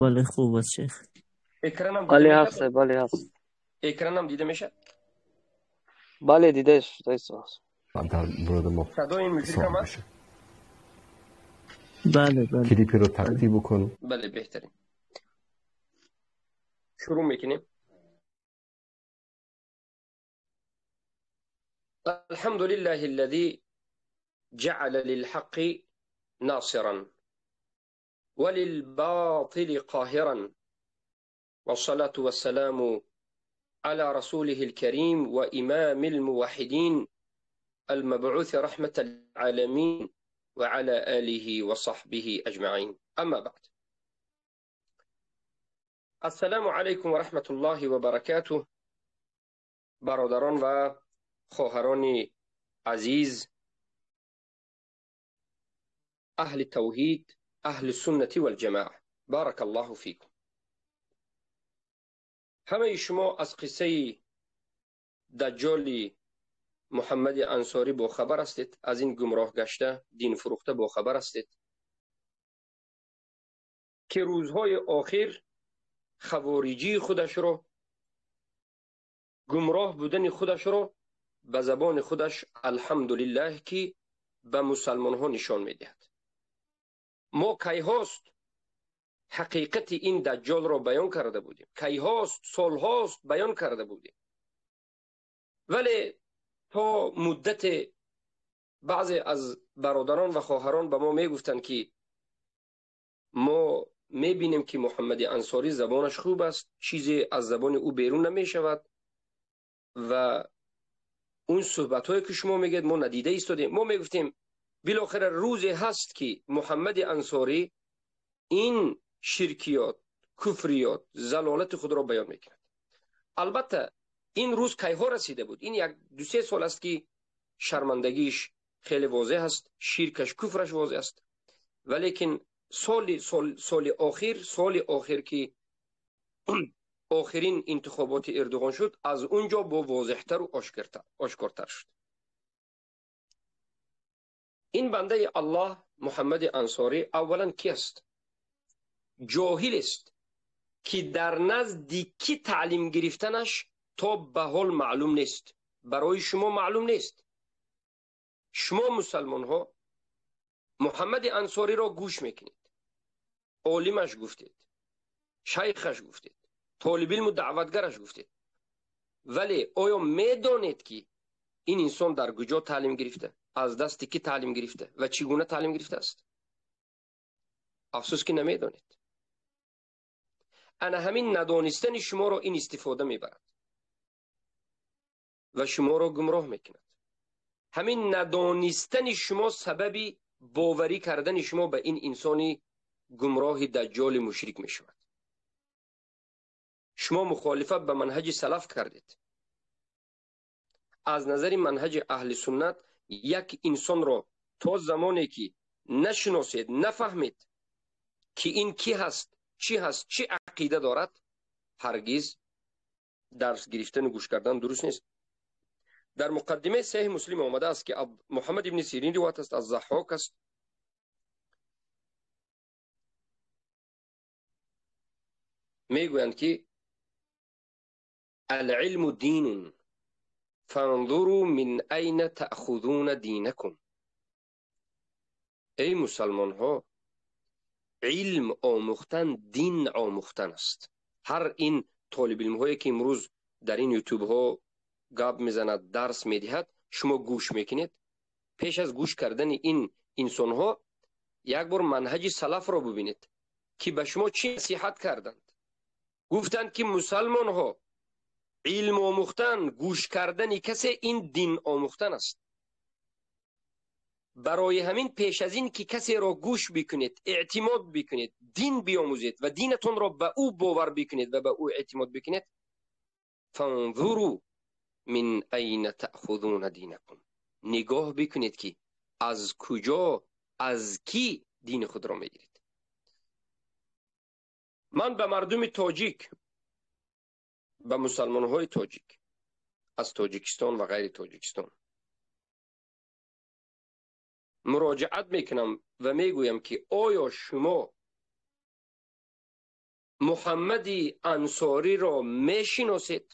Бале, хуб аст, шайх. Экранам Бале, дида ҳаст, мешавад? Бале, ҳаст. Экранам дида мешавад? Бале, дида шудааст. Дар мавриди мо Садои мушрикам савол аст? бشه. Бале, бале. کلیپی رو ترتیب بکن. Бале, беҳтарин. Шурӯъ мекунем. الحمد لله الذي جعل للحق ناصرا وللباطل قاهرا، والصلاة والسلام على رسوله الكريم وإمام الموحدين المبعوث رحمة للعالمين وعلى آله وصحبه أجمعين. أما بعد، السلام عليكم ورحمة الله وبركاته. برادران و خواهران عزیز، اهل توحید، اهل سنت والجماعه، بارک الله فیکم. همه شما از قصه دجال محمد انصاری با خبر هستید، از این گمراه گشته دین فروخته با خبر هستید که روزهای آخر خوارجی خودش رو، گمراه بودن خودش رو به زبان خودش الحمدلله که به مسلمان ها نشان میدهد. ما کیهاست حقیقت این دجال را بیان کرده بودیم، کیهاست سالهاست بیان کرده بودیم، ولی تا مدت بعضی از برادران و خواهران به ما میگفتند که ما میبینیم که محمد انصاری زبانش خوب است، چیزی از زبان او بیرون نمیشود و اون صحبت هایی که شما میگید ما ندیده ایستادیم. ما میگفتیم بالاخره روزی هست که محمد انصاری این شرکیات، کفریات، زلالت خود را بیان میکند. البته این روز کیها رسیده بود؟ این یک دو سه سال است که شرمندگیش خیلی واضح است، شرکش، کفرش واضح است، ولیکن سال آخر که آخرین انتخابات اردوغان شد، از اونجا با واضحتر و آشکارتر شد. این بنده الله محمد انصاری اولا کی است؟ جاهل است که در نزد کی تعلیم گرفتنش تا به حال معلوم نیست، برای شما معلوم نیست. شما مسلمان ها محمد انصاری را گوش میکنید، عالمش گفتید، شیخش گفتید، طالب علم و دعوتگرش گفتید، ولی آیا میدانید که این انسان در کجا تعلیم گرفته، از دست کی تعلیم گرفته و چگونه تعلیم گرفته است؟ افسوس که نمیدانید. انا همین ندانستن شما را این استفاده میبرد و شما را گمراه میکند. همین ندانستن شما سبب باوری کردن شما به این انسان گمراه دجال مشرک میشود. شما مخالفت به منهج سلف کردید. از نظر منهج اهل سنت یک انسان را تا زمانی که نشناسید، نفهمید که این کی هست، چی هست، چی عقیده دارد، هرگز درس گرفتن و گوش کردن درست نیست. در مقدمه صحیح مسلم آمده است که محمد ابن سیرین روایت است، از ضحاک است، میگویند که العلم دین فانظروا من این تأخذون دینکم. ای مسلمان ها، علم آموختن دین آموختن است. هر این طالب علم هایی که امروز در این یوتیوب ها گپ میزند، درس میدهد، شما گوش میکنید، پیش از گوش کردن این انسان ها یک بار منهج سلف را ببینید که به شما چی نصیحت کردند. گفتند که مسلمان ها علم آموختن، گوش کردن کسی این دین آموختن است. برای همین پیش از این که کسی را گوش بکنید، اعتماد بکنید، دین بیاموزید و دینتون را به او باور بکنید و به او اعتماد بکنید، فانظروا من این تأخذون دینکم، نگاه بکنید که از کجا، از کی دین خود را میگیرید. من به مردم تاجیک، به مسلمان های تاجیک از تاجیکستان و غیر تاجیکستان مراجعت میکنم و میگویم که آیا شما Муҳаммади Ансориро мешиносед,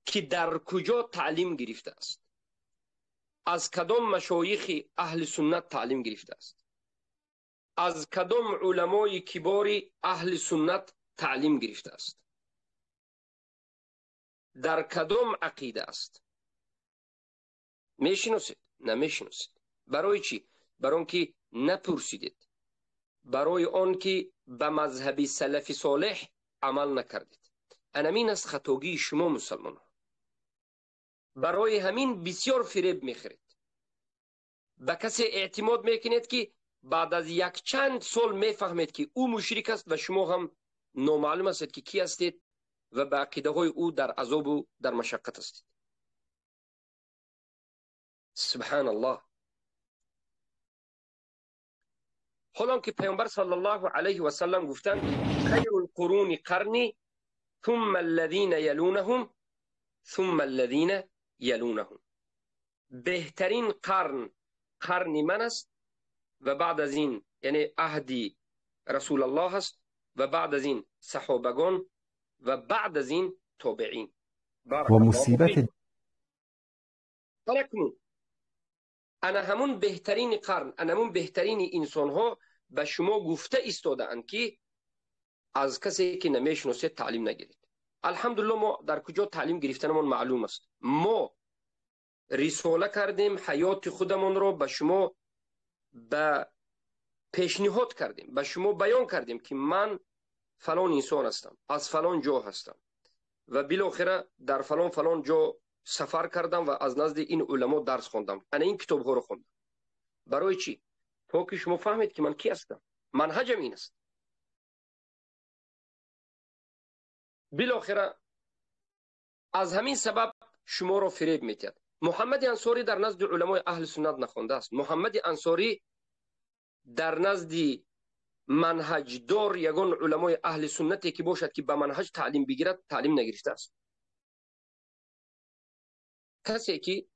ки дар куҷо таълим гирифтааст, аз кадом машоихи аҳли суннат таълим гирифтааст, аз кадом уламои кибори аҳли суннат таълим гирифтааст, дар кадом ақида аст? Мешиносед? Намешиносед. Барои чӣ? Барои он ки напурсидед, барои он ки ба мазҳаби салафи солеҳ амал накардед. Анамин аст хатогии шумо, мусалмонҳо. Барои ҳамин бисёр фиреб мехӯред, ба касе эътимод мекунед, ки баъд аз якчанд сол мефаҳмед, ки ӯ мушрик аст ва шумо ҳам номаълум ҳастед, ки кӣ ҳастед ва ба ақидаҳои ӯ дар азобу дар машаққат ҳастед. Субҳаналлоҳ. Ҳолон ки паёмбар саллаллоҳу алайҳи васаллам гуфтанд: хайру лқуруни қарни, ثم الذين يلونهم، ثم الذين يلونهم. بهترین قرن قرن من است و بعد از این، یعنی عهدی رسول الله است، و بعد از این صحابگان و بعد از این تابعین. و مصیبت انا همون بهترین قرن، انا همون بهترین انسان ها به شما گفته ایستاده‌اند که از کسی که نمیشناسید تعلیم نگیرید. الحمدلله ما در کجا تعلیم گرفتنمون معلوم است. ما رساله کردیم، حیات خودمون رو به شما به پیشنهاد کردیم، به شما بیان کردیم که من فلان انسان هستم، از فلان جا هستم و بالاخره در فلان فلان جا سفر کردم و از نزد این علما درس خوندم، انا این کتاب ها رو خوندم. برای چی؟ تا که شما فهمید که من کی هستم، منهجم این است. بالاخره از همین سبب شما رو فریب میتید. محمد انصاری در نزد علمای اهل سنت نخوانده است. محمد انصاری در نزد منهج دار یگان علمای اهل سنتی که باشد که به منهج تعلیم بگیرد تعلیم نگرفته است. کسی که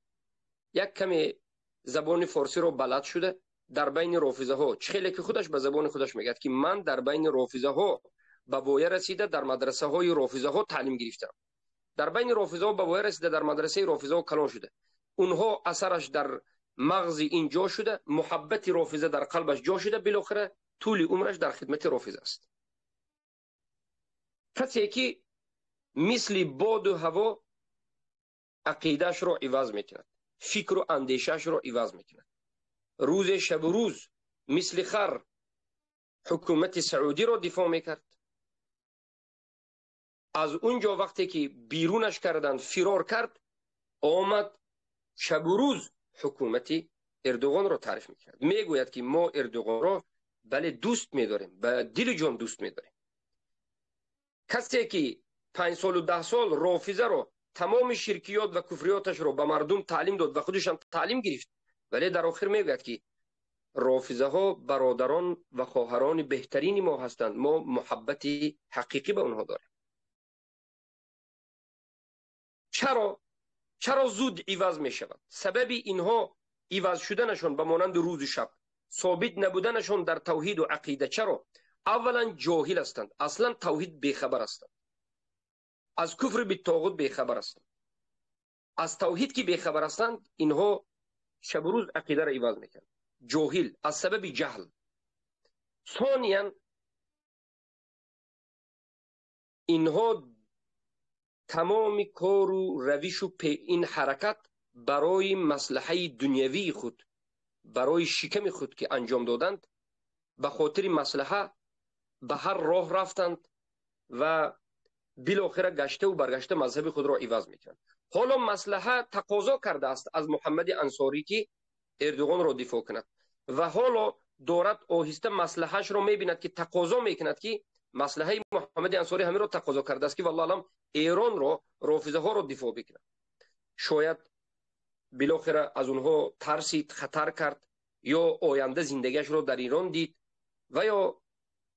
یک کمی زبان فارسی رو بلد شده در بین رافضه ها، چه که خودش به زبان خودش میگه که من در بین رافضه ها به وایه رسیده، در مدرسه های رافضه ها تعلیم گرفتم، در بین رافضه ها به وایه رسیده، در مدرسه رافضه ها کلان شده، اونها اثرش در مغز این جا شده، محبت رافضه در قلبش جا شده، بالاخره طول عمرش در خدمت رافضه است. کسی که مثل باد و هوا عقیده‌اش رو عوض میکند، فکر و اندیشه‌اش رو عوض میکند، روز شب و روز مثل خر حکومت سعودی رو دفاع میکرد، از اونجا وقتی که بیرونش کردند فرار کرد، آمد شب و روز حکومت اردوغان رو تعریف میکرد. میگوید که ما اردوغان رو بله دوست میداریم، به دل جان دوست میداریم. کسی که 5 سال و 10 سال رافضه رو تمام شرکیات و کفریاتش رو به مردم تعلیم داد و خودش هم تعلیم گرفت، ولی در آخر میگوید که رافضه ها برادران و خواهران بهترین ما هستند، ما محبت حقیقی به اونها داریم. چرا زود عوض می شود؟ سبب اینها عوض شدنشون به مانند روز و شب، ثابت نبودنشون در توحید و عقیده. چرا؟ اولا جاهل هستند، اصلا توحید بیخبر هستند، از کفر به طاغوت بیخبر هستند، از توحید که بیخبر هستند اینها شب و روز عقیده را عوض میکنند. جاهل از سبب جهل. ثانیا اینها تمام کار و روش و این حرکت برای مصلحه دنیوی خود، برای شکم خود که انجام دادند، به خاطر مصلحه به هر راه رفتند و بالاخره گشته و برگشته مذهب خود را عوض میکنند. حالا مصلحه تقاضا کرده است از محمد انصاری که اردوغان را دفاع کند و حالا دارد آهسته مصلحهش را میبیند که تقاضا میکند که مصلحه محمد انصاری همین را تقاضا کرده است که والله اعلم ایران را، رافضه ها را دفاع بکند. شاید بالاخره از اونها ترسید، خطر کرد، یا آینده زندگیش را در ایران دید و یا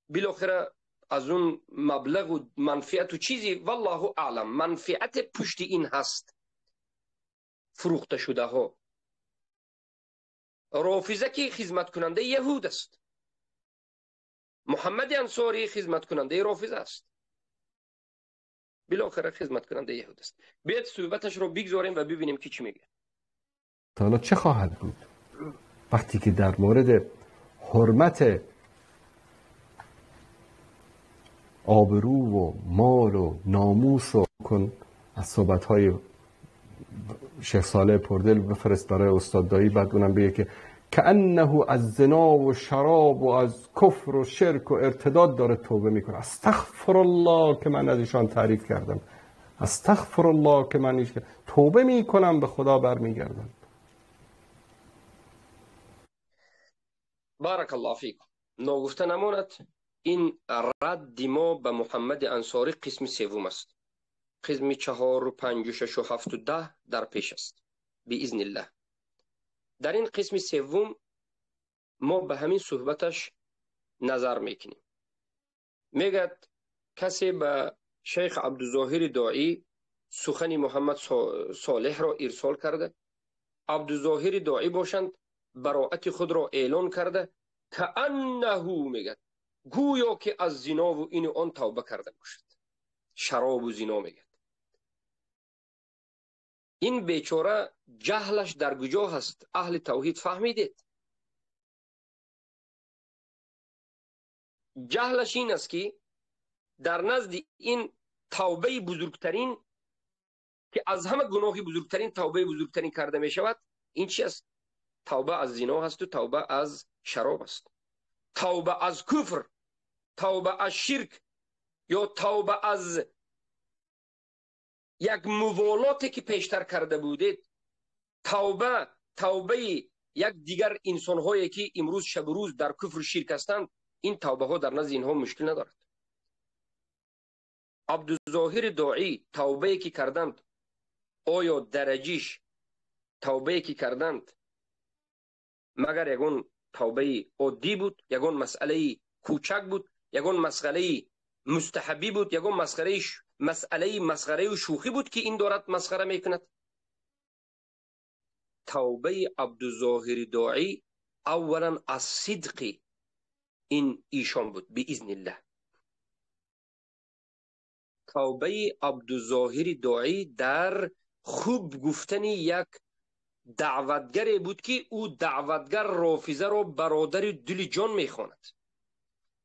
بالاخره از اون مبلغ و منفعت و چیزی، والله اعلم، منفعت پشت این هست. فروخته شده ها، رافضه که خدمت کننده یهود است، Муҳаммади Ансорӣ хизматкунандаи рофиза аст. Билохира хизматкунандаи яҳуд аст. Биёед суҳбаташро бигзорем ва бибинем ки чӣ мегӯяд. Таъоло чӣ хоҳад буд вақте ки дар мавриди ҳурмат обрӯ ва мол ва номус ва кун аз صحبت‌های شیخ صالح پردل بفرست برای استاد دایی، بعد اونم بگه که کأنه از زنا و شراب و از کفر و شرک و ارتداد داره توبه میکنه. استغفر الله که من از ایشان تعریف کردم، استغفر الله که من توبه میکنم، به خدا برمیگردم. بارک الله فیکم. ناگفته نماند این رد ما به محمد انصاری قسم سوم است. قسم 4 و 5 و 6 و 7 و 10 در پیش است باذن الله. در این قسم سوم ما به همین صحبتش نظر میکنیم. میگد کسی به شیخ عبدالظاهر داعی سخن محمد صالح را ارسال کرده، عبدالظاهر داعی باشند براعت خود را اعلان کرده، کأنه میگد گویا که از زنا و این و آن توبه کرده باشد، شراب و زنا. میگد این بیچاره جهلش در کجا هست؟ اهل توحید فهمیدید جهلش این است که در نزد این توبه بزرگترین که از همه گناهی بزرگترین توبه بزرگترین کرده می شود، این چی است؟ توبه از زنا هست و توبه از شراب است. توبه از کفر، توبه از شرک یا توبه از یک موالاتی که پیشتر کرده بودید، توبه یک دیگر انسان‌هایی که امروز شب و روز در کفر و شرک هستند، این توبه ها در نزد اینها مشکل ندارد. عبدالظاهر داعی توبه که کردند، آیا درجیش توبه که کردند مگر یگان توبه عادی بود، یگان مسئله کوچک بود، یگان مسئله مستحبی بود، یگان مسئله مسخره و شوخی بود که این دارد مسخره میکند؟ توبه عبدالظاهر داعی اولا از صدق این ایشان بود باذن الله. توبه عبدالظاهر داعی در خوب گفتن یک دعوتگری بود که او دعوتگر رافضه را برادر دل جان میخواند.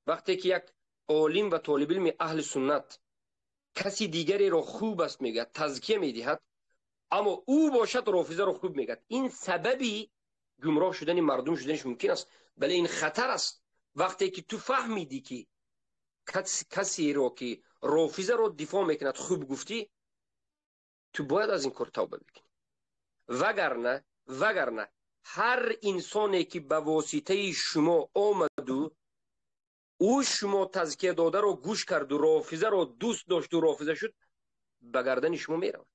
وقتی که یک عالم و طالب علم اهل سنت کسی دیگری را خوب است میگه، تزکیه میدهد، اما او باشد رافضه را خوب میگه، این سببی گمراه شدن مردم شدنش ممکن است. بله این خطر است. وقتی که تو فهمیدی که کسی را که رافضه را دفاع میکند خوب گفتی، تو باید از این کار توبه بکنی. وگرنه هر انسانی که به واسطه شما آمد و او شما تزکیه داده رو گوش کرد و رافضه رو دوست داشت و رافضه شد، به گردن شما میرود.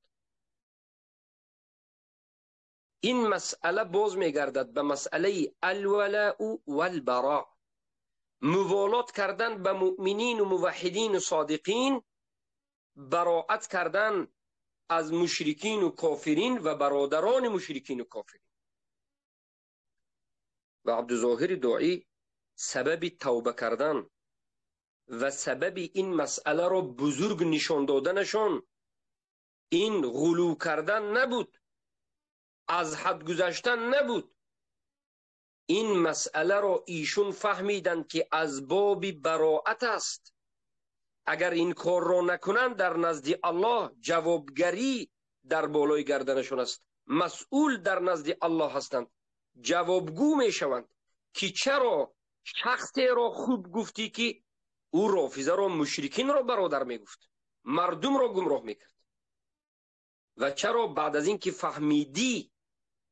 این مسئله باز میگردد به مسئله الولاء والبراء، موالات کردن به مؤمنین و موحدین و صادقین، براعت کردن از مشرکین و کافرین و برادران مشرکین و کافرین. و عبدالظاهر داعی سبب توبه کردن و سبب این مسئله را بزرگ نشان دادنشان این غلو کردن نبود، از حد گذشتن نبود. این مسئله را ایشون فهمیدند که از باب براعت است. اگر این کار را نکنند در نزد الله جوابگری در بالای گردنشون است، مسئول در نزد الله هستند، جوابگو میشوند که چرا شخصی را خوب گفتی که او رافضه را مشرکین را برادر میگفت، مردم را گمراه میکرد، و چرا بعد از این که فهمیدی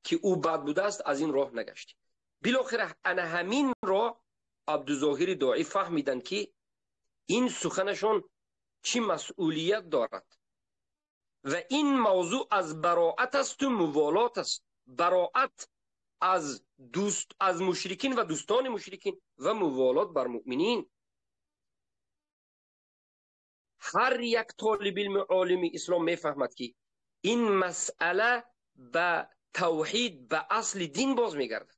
که او بد بوده است از این راه نگشتی. بالاخره انا همین را عبدالظاهر داعی فهمیدند که این سخنشون چی مسئولیت دارد و این موضوع از براعت است و موالات است. براعت از دوست از مشرکین و دوستان مشرکین و موالات بر مؤمنین. هر یک طالب علم عالم اسلام میفهمد که این مسئله به توحید، به اصل دین باز میگردد.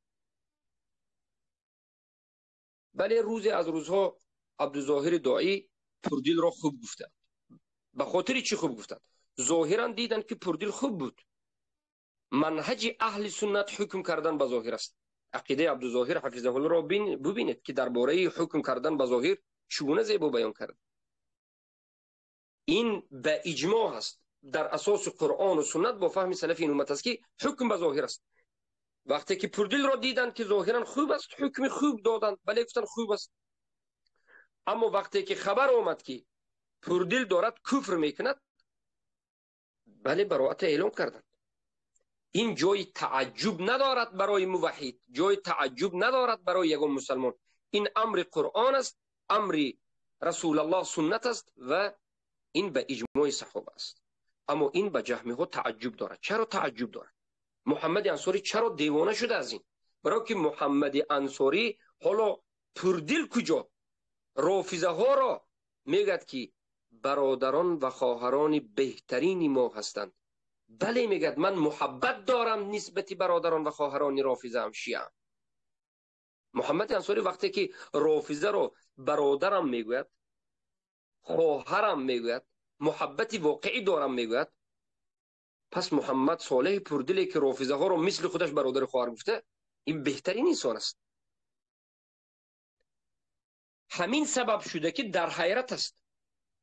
بله روزی از روزها Абдузоҳири Доӣ Пурдилро хуб гуфтанд. Ба хотири чӣ хуб гуфтанд? Зоҳиран диданд ки Пурдил хуб буд. Манҳаҷи аҳли суннат ҳукм кардан ба зоҳир аст. Ақидаи Абдузоҳир ҳафизаҳуллоҳро бубинед ки дар бораи ҳукм кардан ба зоҳир чӣ гуна зебо баён кард. Ин ба иҷмоъ аст, дар асоси Қуръону суннат бо фаҳми салафи ин уммат аст ки ҳукм ба зоҳир аст. Вақте ки Пурдилро диданд ки зоҳиран хуб аст, ҳукми хуб доданд, бале гуфтанд хуб аст. Аммо вақте ки хабар омад ки Пурдил дорад куфр мекунад, бале бароат эълон карданд. Ин ҷои тааҷҷуб надорад барои муваҳҳид, ҷои тааҷҷуб надорад барои ягон мусалмон. Ин амри Қуръон аст, амри Расулаллоҳ суннат аст ва ин ба иҷмои саҳоба аст. Аммо ин ба ҷаҳмиҳо тааҷҷуб дорад. Чаро тааҷҷуб дорад? Муҳаммади Ансорӣ чаро девона шуда аз ин? Барои ки Муҳаммади Ансорӣ ҳоло Пурдил куҷо? Рофизаҳоро мегӯяд ки бародарон ва хоҳарони беҳтарини мо ҳастанд. Бале мегӯяд ман муҳаббат дорам нисбати бародарон ва хоҳарони рофизаам, шиаам. Муҳаммади Ансорӣ вақте ки рофизаро бародарам мегӯяд, хоҳарам мегӯяд, муҳаббати воқеӣ дорам мегӯяд, пас Муҳаммад Солеҳи Пурдиле ки рофизаҳоро мисли худаш бародари хоҳар гуфта, ин беҳтарин инсон аст. Ҳамин сабаб шуда ки дар ҳайрат аст.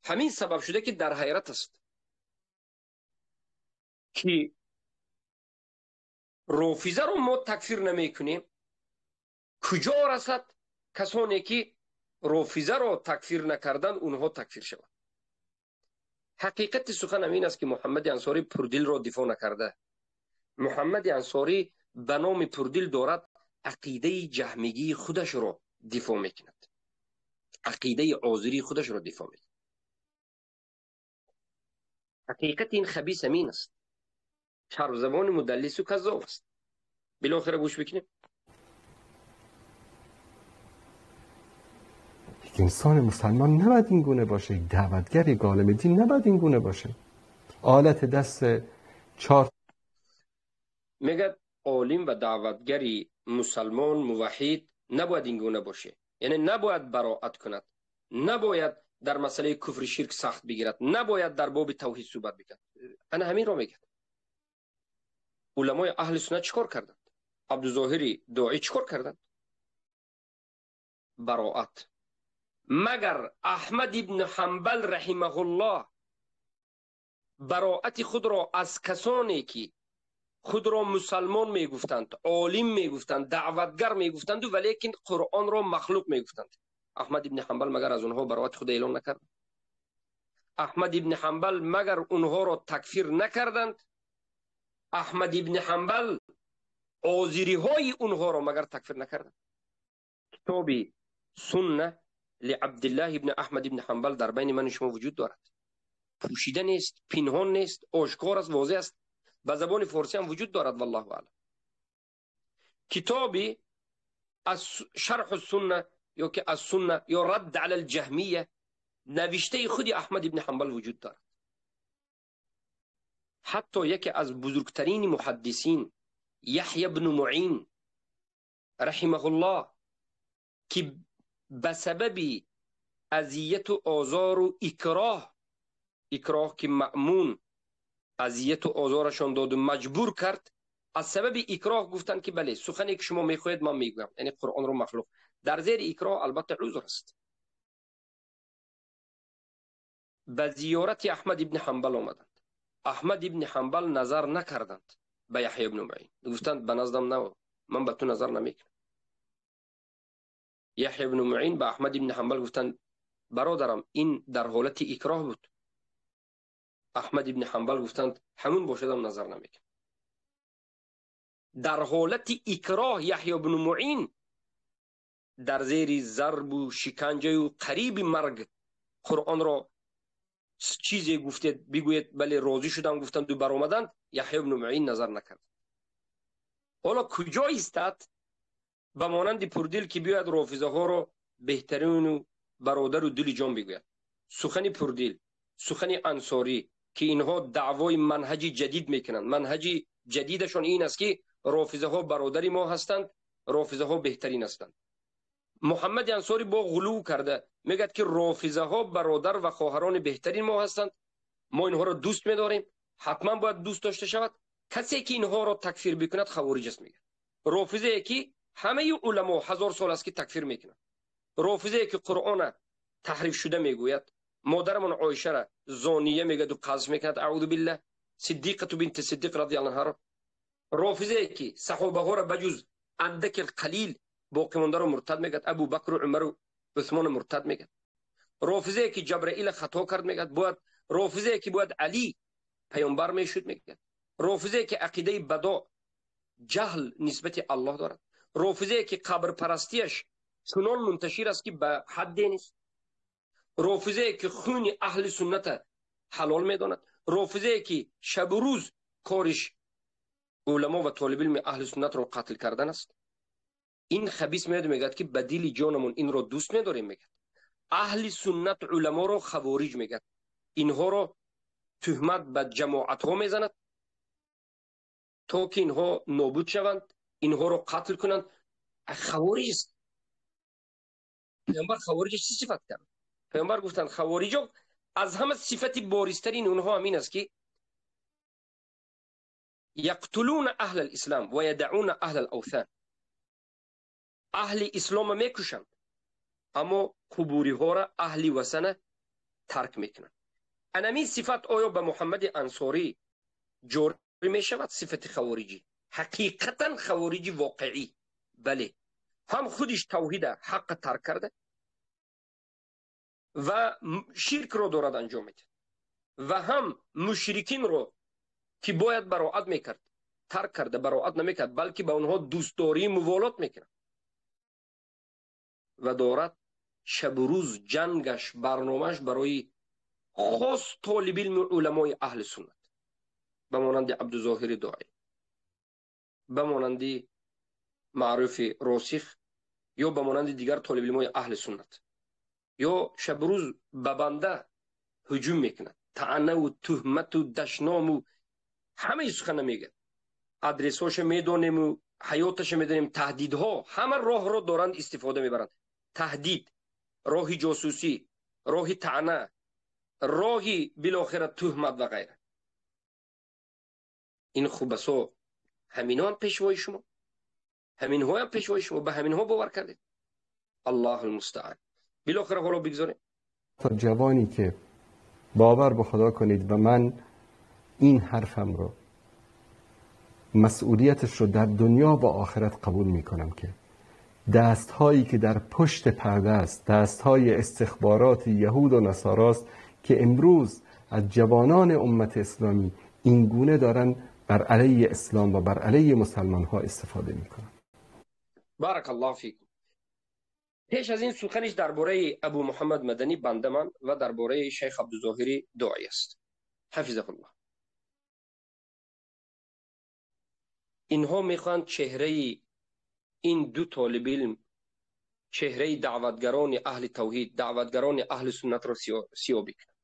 Ҳамин сабаб шуда ки дар ҳайрат аст ки рофизаро мо такфир намекунем. Куҷо расад касоне ки рофизаро такфир накардан, онҳо такфир шаванд? Ҳақиқати сухан ҳамин аст ки Муҳаммади Ансорӣ Пурдилро дифоъ накарда. Муҳаммади Ансорӣ ба номи Пурдил дорад ақидаи ҷаҳмигии худашро дифоъ мекунад, ақидаи озирии худашро дифоъ мекунад. Ҳақиқати ин хабис ҳамин аст. Чарбзабони мудаллису каззоб аст. Билохира гӯш бикунем. یک انسان مسلمان نباید این گونه باشه، یک دعوتگر، یک عالم دین نباید این گونه باشه. آلت دست چهار میگه عالم و دعوتگری مسلمان موحد نباید این گونه باشه، یعنی نباید براعت کند، نباید در مسئله کفر شرک سخت بگیرد، نباید در باب توحید صحبت بکند. انا همین رو میگه. علمای اهل سنت چیکار کردند؟ عبدالظاهری داعی چیکار کردند؟ براعت. مگر احمد ابن حنبل رحمه الله براعت خود را از کسانی که خود را مسلمان میگفتند، عالم میگفتند، دعوتگر میگفتند ولیکن قرآن را مخلوق میگفتند، احمد ابن حنبل مگر از اونها براعت خود اعلان نکرد؟ احمد ابن حنبل مگر اونها را تکفیر نکردند؟ احمد ابن حنبل آزیری های اونها را مگر تکفیر نکردند؟ کتاب سنه لعبدالله ابن احمد ابن حنبل در بین من شما وجود دارد. پوشیده نیست، پنهان نیست، آشکار است، واضح است. به زبان فارسی هم وجود دارد والله اعلم. کتابی از شرح السنه یا که از سنه یا رد علی الجهمیه نوشته خودی احمد ابن حنبل وجود دارد. حتی یکی از بزرگترین محدثین یحیی بن معین رحمه الله که به سبب اذیت و آزار و اکراه که مأمون اذیت و آزارشان داد و مجبور کرد، از سبب اکراه گفتند که بله سخنی که شما میخواهید من میگویم، یعنی قرآن رو مخلوق. در زیر اکراه البته عذر است. به زیارت احمد ابن حنبل آمدند. احمد ابن حنبل نظر نکردند به یحیی ابن معین، گفتند به نزدم نه، من به تو نظر نمیکنم. یحیی ابن معین به احمد ابن حنبل گفتند برادرم این در حالت اکراه بود. احمد ابن حنبل گفتند همون باشدم نظر نمیکنم. در حالت اکراه یحیی ابن معین در زیر ضرب و شکنجه و قریب مرگ قرآن را چیزی گفتید بگوید بله راضی شدم گفتند و برآمدند، یحیی ابن معین نظر نکرد. حالا کجا ایستاد؟ به مانند پردل که بیاید رافضه ها را بهترین و برادر و دل جان بگوید. سخن پردل، سخن انصاری که اینها دعوای منهج جدید میکنند، منهج جدیدشان این است که رافضه ها برادر ما هستند، رافضه ها بهترین هستند. Муҳаммади Ансорӣ бо ғулув карда мегӯяд, ки рофизаҳо бародар ва хоҳарони беҳтарин мо ҳастанд, мо инҳоро дӯст медорем, ҳатман бояд дӯст дошта шавад. Касе ки инҳоро такфир бикунад хавориҷ аст, мегӯяд. Рофизае ки ҳамаи уламо 1000 сол аст ки такфир мекунанд, рофизае ки Қуръона таҳриф шуда мегӯяд, модарамон Оишаро зония мегӯяд ва қазф мекунад, аъузу биллаҳ, Сиддиқату бинти Сиддиқ радиаллоҳу анҳаро, рофизае ки саҳобаҳоро ба ҷуз андаки қалил боқимондаро муртад мегӯяд, Абубакру Умару Усмону муртад мегӯяд, рофизае ки Ҷабраила хато кард мегӯяд, бояд рофизае ки бояд Алӣ паёмбар мешуд мегӯяд, рофизае ки ақидаи бадо ҷаҳл нисбати Аллоҳ дорад, рофизае ки қабрпарастиаш чунон мунташир аст ки ба ҳадде нест, рофизае ки хуни аҳли сунната ҳалол медонад, рофизае ки шабу рӯз кориш уламо ва толибилми аҳли суннатро қатл кардан аст. Ин хабис меояд, мегӯяд ки ба дили ҷонамон инро дӯст медорем, мегӯяд. Аҳли суннат уламоро хавориҷ мегӯяд, инҳоро туҳмат ба ҷамоатҳо мезанад то ки инҳо нобуд шаванд, инҳоро қатл кунанд. Хавориҷ аст. Паёмбар хавориҷ чӣ сифат кард? Паёмбар гуфтанд хавориҷо аз ҳама сифати боризтарини онҳо ҳамин аст ки яқтулуна аҳла алислам ва ядауна аҳла алавсан, аҳли ислома мекушанд, аммо қубуриҳоро аҳли васана тарк мекунанд. Анамин сифат оё ба Муҳаммади Ансорӣ ҷорӣ мешавад? Сифати хавориҷӣ ҳақиқатан хавориҷи воқеӣ, бале, ҳам худиш тавҳида ҳаққа тарк карда ва ширкро дорад анҷом медиҳад ва ҳам мушрикинро ки бояд бароат мекард тарк карда бароат намекард, балки ба онҳо дӯстдории муволот мекунад ва дорад шабу рӯз ҷангаш барномааш барои хос толибилми уламои аҳли суннат, ба монанди Абдузоҳири Доӣ, ба монанди Маъруфи Росих ё ба монанди дигар толибилмои аҳли суннат, ё шабу рӯз ба банда ҳуҷум мекунад, таънаву туҳмату дашному ҳамаи сухана мегӯяд, адресҳоша медонему ҳаёташа медонем, таҳдидҳо ҳама роҳро доранд истифода мебаранд. Таҳдид, роҳи ҷосусӣ, роҳи таъна, роҳи билохира туҳмат ва ғайра. Ин хубасо ҳаминҳоам пешвои шумо, ҳаминҳоям пешвои шумо, ба ҳаминҳо бовар кардед. Аллоҳу алмустаан. билохира ҳоло бигзорем تا ҷавоне ки باور به خدا کنید و من این حرفم رو مسئولیتش رو در دنیا و آخرت قبول میکنم که دستهایی که در پشت پرده است، دستهای استخبارات یهود و نصاراست که امروز از جوانان امت اسلامی این گونه دارن بر علیه اسلام و بر علیه مسلمان ها استفاده میکنن. بارک الله فیکم. پیش از این سخنش درباره ابو محمد مدنی بنده من و درباره شیخ عبدالظاهری دعای است، حفظه الله. اینها میخوان چهره این دو طالب علم، چهره دعوتگران اهل توحید، دعوتگران اهل سنت را سیاه بکنند.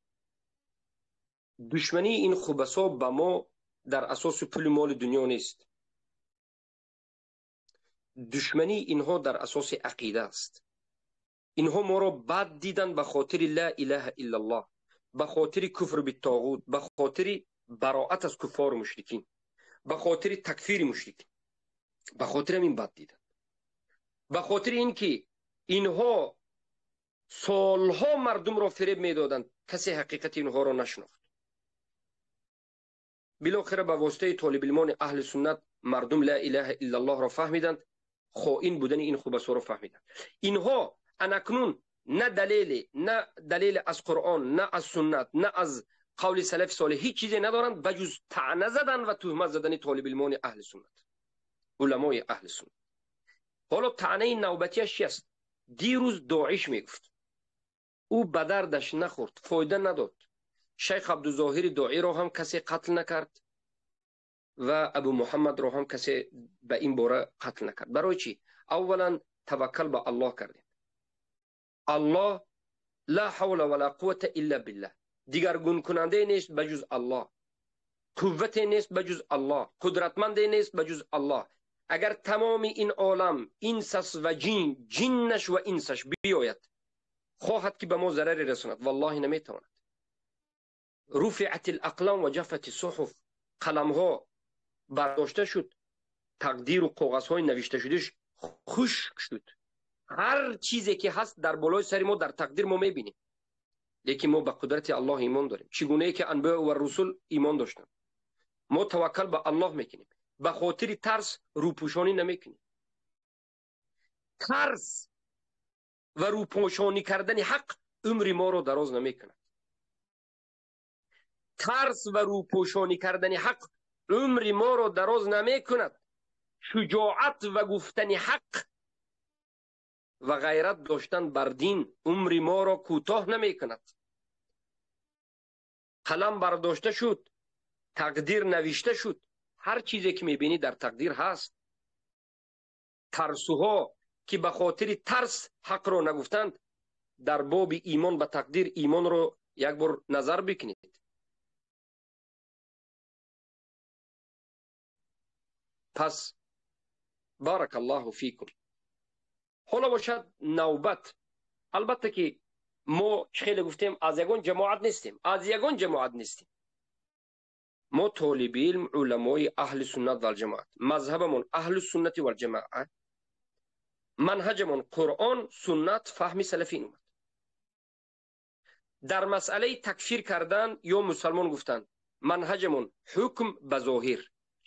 دشمنی این خبثا به ما در اساس پول مال دنیا نیست. دشمنی اینها در اساس عقیده است. اینها ما را بد دیدن به خاطر لا اله الا الله، به خاطر کفر بالطاغوت، به خاطر براعت از کفار و مشرکین، به خاطر تکفیر مشرکین، به خاطر این بد دیدن، به خاطر اینکه اینها سالها مردم را فریب میدادند، کسی حقیقت اینها را نشناخت. بالاخره به واسطه طالب علمان اهل سنت مردم لا اله الا الله را فهمیدند، خائن بودن این خبثا را فهمیدند. اینها انکنون نه دلیل، نه دلیل از قرآن، نه از سنت، نه از قول سلف صالح، هیچ چیزی ندارند بجز طعنه زدن و تهمت زدن طالب علمان اهل سنت، علمای اهل سنت. حالا طعنه نوبتیش چی است؟ دیروز داعش میگفت، او به دردش نخورد، فایده نداد. شیخ عبدالظاهر داعی را هم کسی قتل نکرد و ابو محمد را هم کسی به این باره قتل نکرد. برای چی؟ اولا توکل به الله کردیم. الله لا حول ولا قوت الا بالله، دیگرگون کننده نیست بجز الله، قوت نیست بجز الله، قدرتمند نیست بجز الله. Агар тамоми ин олам инсас ва ҷин, ҷиннаш ва инсаш биёяд, хоҳад ки ба мо зараре расонад, валлоҳи наметавонад. Руфиат алақлам ва ҷаффат суҳуф, қаламҳо бардошта шуд, тақдиру коғазҳои навишта шудаш хушк шуд. Ҳар чизе ки ҳаст дар болои сари мо дар тақдир мо мебинем, лекин мо ба қудрати Аллоҳ имон дорем. Чӣ гунае ки анбиё ва русул имон доштанд, мо таваккал ба Аллоҳ мекунем, ба хотири тарс рӯпӯшонӣ намекунем. Тарс ва рӯпӯшонӣ кардани ҳақ умри моро дароз намекунад. Тарс ва рӯпӯшонӣ кардани ҳақ умри моро дароз намекунад. Шуҷоат ва гуфтани ҳақ ва ғайрат доштан бар дин умри моро кӯтоҳ намекунад. Қалам бардошта шуд, тақдир навишта шуд. Ҳар чизе ки мебинӣ дар тақдир ҳаст. Тарсуҳо ки ба хотири тарс ҳақро нагуфтанд, дар боби имон ба тақдир имонро як бор назар бикунед. Пас барак Аллоҳу фикум. Ҳоло бошад навбат. Албатта ки мо чӣ хеле гуфтем, аз ягон ҷамоат нестем, аз ягон ҷамоат нестем. Мо толиби илм, уламои аҳли суннат валҷамоат, мазҳабамон аҳлу суннати валҷамоа, манҳаҷамон Қуръон, суннат, фаҳми салафин омад. Дар масъалаи такфир кардан ё мусалмон гуфтан, манҳаҷамон ҳукм ба зоҳир,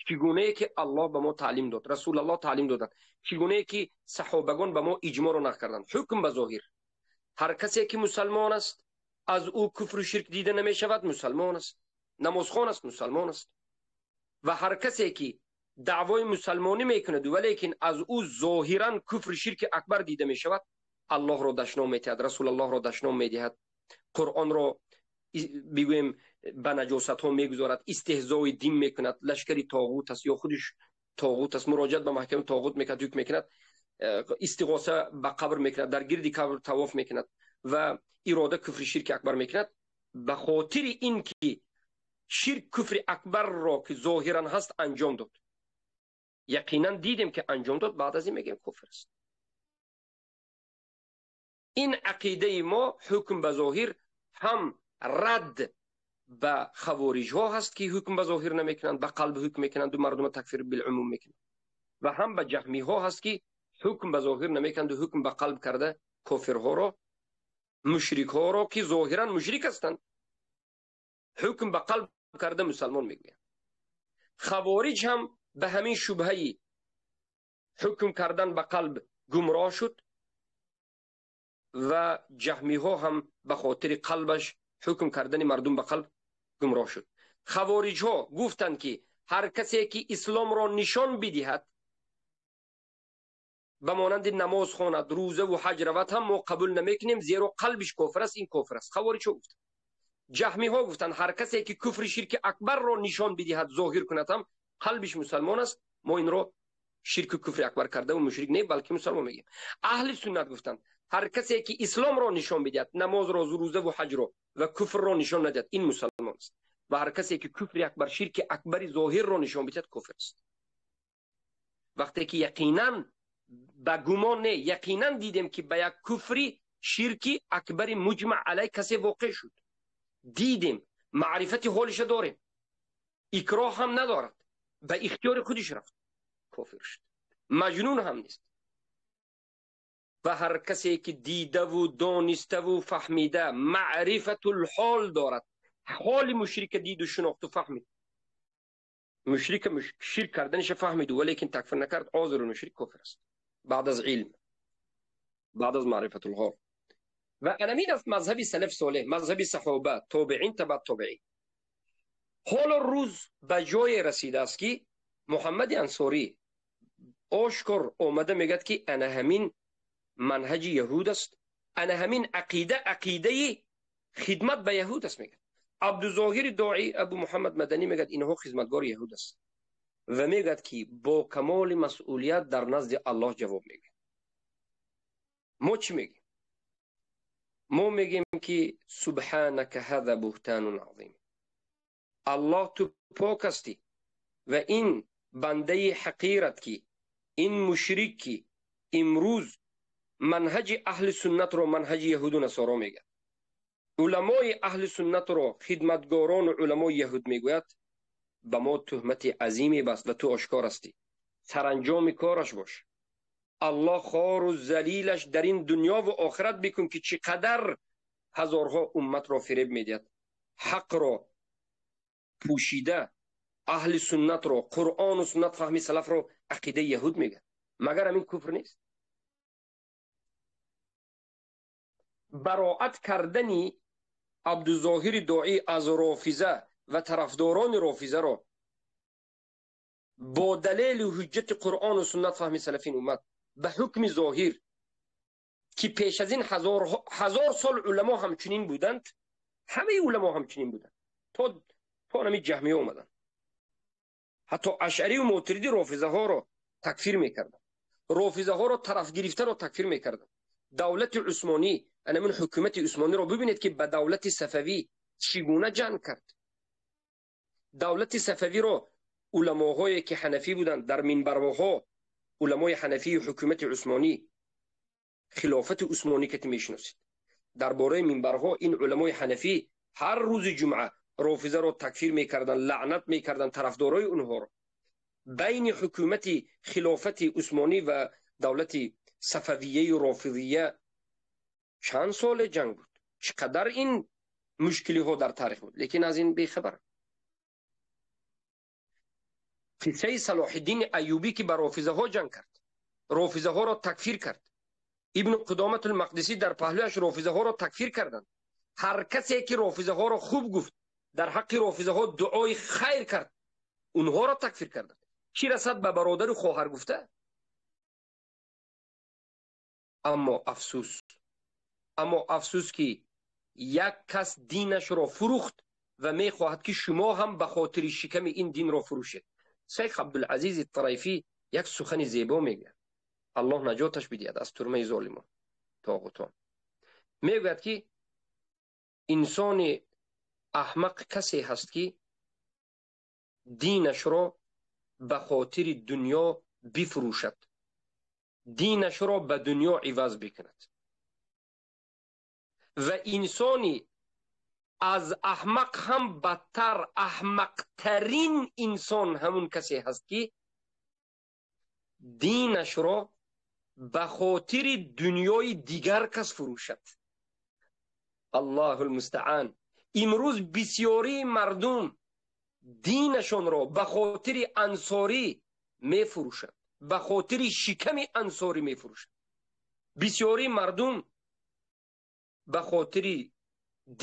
чӣ гунае ки Аллоҳ ба мо таълим дод, Расулаллоҳ таълим доданд, чӣ гунае ки саҳобагон ба мо иҷмоъро нақл карданд, ҳукм ба зоҳир. Ҳар касе ки мусалмон аст, аз ӯ куфру ширк дида намешавад, мусалмон аст, намозхон аст, мусалмон аст. Ва ҳар касе ки даъвои мусалмонӣ мекунад, валекин аз ӯ зоҳиран куфру ширки акбар дида мешавад, Аллоҳро дашном медиҳад, Расулаллоҳро дашном медиҳад, Қуръонро бигӯем ба наҷосатҳо мегузорад, истеҳзои дин мекунад, лашкари тоғут аст ё худиш тоғут аст, муроҷиат ба маҳкамаи тоғут мекунад, ҳукм мекунад, истиғоса ба қабр мекунад, дар гирди қабр тавоф мекунад ва ирода куфри ширки акбар мекунад. Ба хотири ин ки ширк куфри акбарро ки зоҳиран ҳаст анҷом дод, яқинан дидем ки анҷом дод, баъд аз ин мегӯем куфр аст. Ин ақидаи мо ҳукм ба зоҳир ҳам рад ба хавориҷҳо ҳаст ки ҳукм ба зоҳир намекунанд, ба қалб ҳукм мекунанд ва мардумро такфир билумум мекунанд, ва ҳам ба ҷаҳмиҳо ҳаст ки ҳукм ба зоҳир намекунанд ва ҳукм ба қалб карда кофирҳоро, мушрикҳоро ки зоҳиран мушрик ҳастанд, ҳукм ба қалб карда мусалмон мегӯянд. Хавориҷ ҳам ба ҳамин шубҳаи ҳукм кардан ба қалб гумроҳ шуд ва ҷаҳмиҳо ҳам ба хотири қалбаш ҳукм кардани мардум ба қалб гумроҳ шуд. Хавориҷҳо гуфтанд ки ҳар касе ки исломро нишон бидиҳад, ба монанди намоз хонад, рӯза ва ҳаҷ равад ҳам мо қабул намекунем, зеро қалбиш кофир аст, ин кофир аст. Хавориҷҳо гуфтанд. Ҷаҳмиҳо гуфтанд ҳар касе ки куфри ширки акбарро нишон бидиҳад, зоҳир кунад ҳам қалбиш мусалмон аст, мо инро ширку куфри акбар карда ва мушрик не, балки мусалмон мегӯем. Аҳли суннат гуфтанд ҳар касе ки исломро нишон бидиҳад, намозро, рӯза ва ҳаҷро ва куфрро нишон надиҳад, ин мусалмон аст. Ва ҳар касе ки куфри акбар, ширки акбари зоҳирро нишон бидиҳад, кофир аст. Вақте ки яқинан ба гумон не, яқинан дидем ки ба як куфри ширки акбари муҷмаъ алай касе воқеъ шуд, дидем, маърифати ҳолиша дорем, икроҳ ҳам надорад, ба ихтиёри худиш рафт, кофир шуд, маҷнун ҳам нест. Ва ҳар касе ки дидаву дониставу фаҳмида маърифатулҳол дорад, ҳоли мушрика диду шинохту фаҳмид, мушрика ширк карданиша фаҳмиду валекин такфир накард, озиру мушрик кофир аст баъд аз илм, баъд аз маърифатулҳол. Ва анамин аст мазҳаби салаф солеҳ, мазҳаби саҳоба, тобеин, табаъ тобеин. Ҳоло рӯз ба ҷое расидааст ки Муҳаммади Ансорӣ ошкор омада мегӯяд ки ана ҳамин манҳаҷи яҳуд аст, ана ҳамин ақида ақидаи хидмат ба яҳуд аст мегӯяд. Абдузоҳири доӣ Абу Муҳаммад Маданӣ мегӯяд инҳо хизматгори яҳуд аст ва мегӯяд ки бо камоли масъулият дар назди Аллоҳ ҷавоб мегӯяд. Мо чӣ мегӯем? Мо мегӯем ки субҳанака ҳаза буҳтанун азим, Аллоҳ ту пок ҳастӣ ва ин бандаи ҳақират ки ин мушрик ки имрӯз манҳаҷи аҳли суннатро манҳаҷи яҳуду насоро мегӯяд, уламои аҳли суннатро хидматгорону уламои яҳуд мегӯяд, ба мо туҳмати азиме баст ва ту ошкор ҳастӣ. Саранҷоми кораш бош. Аллоҳ хору залилаш дар ин дунё ва охират бикун ки чӣ қадар ҳазорҳо умматро фиреб медиҳад. Ҳақро пӯшида аҳли суннатро, қуръону суннат, фаҳми салафро ақидаи яҳуд мегӯяд. Магар ҳамин куфр нест? Бароат кардани Абдузоҳири Доӣ аз рофиза ва тарафдорони рофизаро бо далелу ҳуҷҷати қуръону суннат, фаҳми салафин уммат ба ҳукми зоҳир ки пеш аз ин ҳазор сол уламо ҳамчунин буданд, ҳамаи уламо ҳамчунин буданд то нами ҷаҳмия омаданд. Ҳатто ашъарию мотуридӣ рофизаҳоро такфир мекарданд, рофизаҳоро тарафгирифтаро такфир мекарданд. Давлати усмонӣ, анамин ҳукумати усмониро бибинед ки ба давлати сафавӣ чӣ гуна ҷанг кард. Давлати сафавиро уламоҳое ки ҳанафӣ буданд дар минбарҳо, уламои ҳанафии ҳукумати усмонӣ, хилофати усмонӣ ки мешиносед, дар бораи минбарҳо ин уламои ҳанафӣ ҳар рӯзи ҷумъа рофизаро такфир мекарданд, лаънат мекарданд тарафдорои онҳоро. Байни ҳукумати хилофати усмонӣ ва давлати сафавияю рофизия чанд соле ҷанг буд, чӣ қадар ин мушкилиҳо дар таърих буд, лекин аз ин бехабар. Қиссаи Салоҳиддини Аюбӣ ки ба рофизаҳо ҷанг кард, рофизаҳоро такфир кард. Ибну Қудоматул Мақдисӣ дар паҳлӯяш рофизаҳоро такфир карданд. Ҳар касе ки рофизаҳоро хуб гуфт, дар ҳаққи рофизаҳо дуои хайр кард, онҳоро такфир карданд. Чӣ расад ба бародару хоҳар гуфта? Аммо афсӯс, аммо афсӯс ки як кас динашро фурӯхт ва мехоҳад ки шумо ҳам ба хотири шиками ин динро фурӯшед. Шайх Абдулазизи Тарайфӣ як сухани зебо мегӯяд, Аллоҳ наҷоташ бидиҳад аз турмаи золимон, тоғутон. Мегӯяд ки инсони аҳмақ касе ҳаст ки динашро ба хотири дунё бифурӯшад, динашро ба дунё иваз бикунад. Ва инсони аз аҳмақ ҳам бадтар, аҳмақтарин инсон ҳамун касе ҳаст ки динашро ба хотири дунёи дигар кас фурӯшад. Аллоҳу лмустаъан. Имрӯз бисёрии мардум динашонро ба хотири ансорӣ мефурӯшанд, ба хотири шиками ансорӣ мефурӯшанд. Бисёрии мардум ба хотири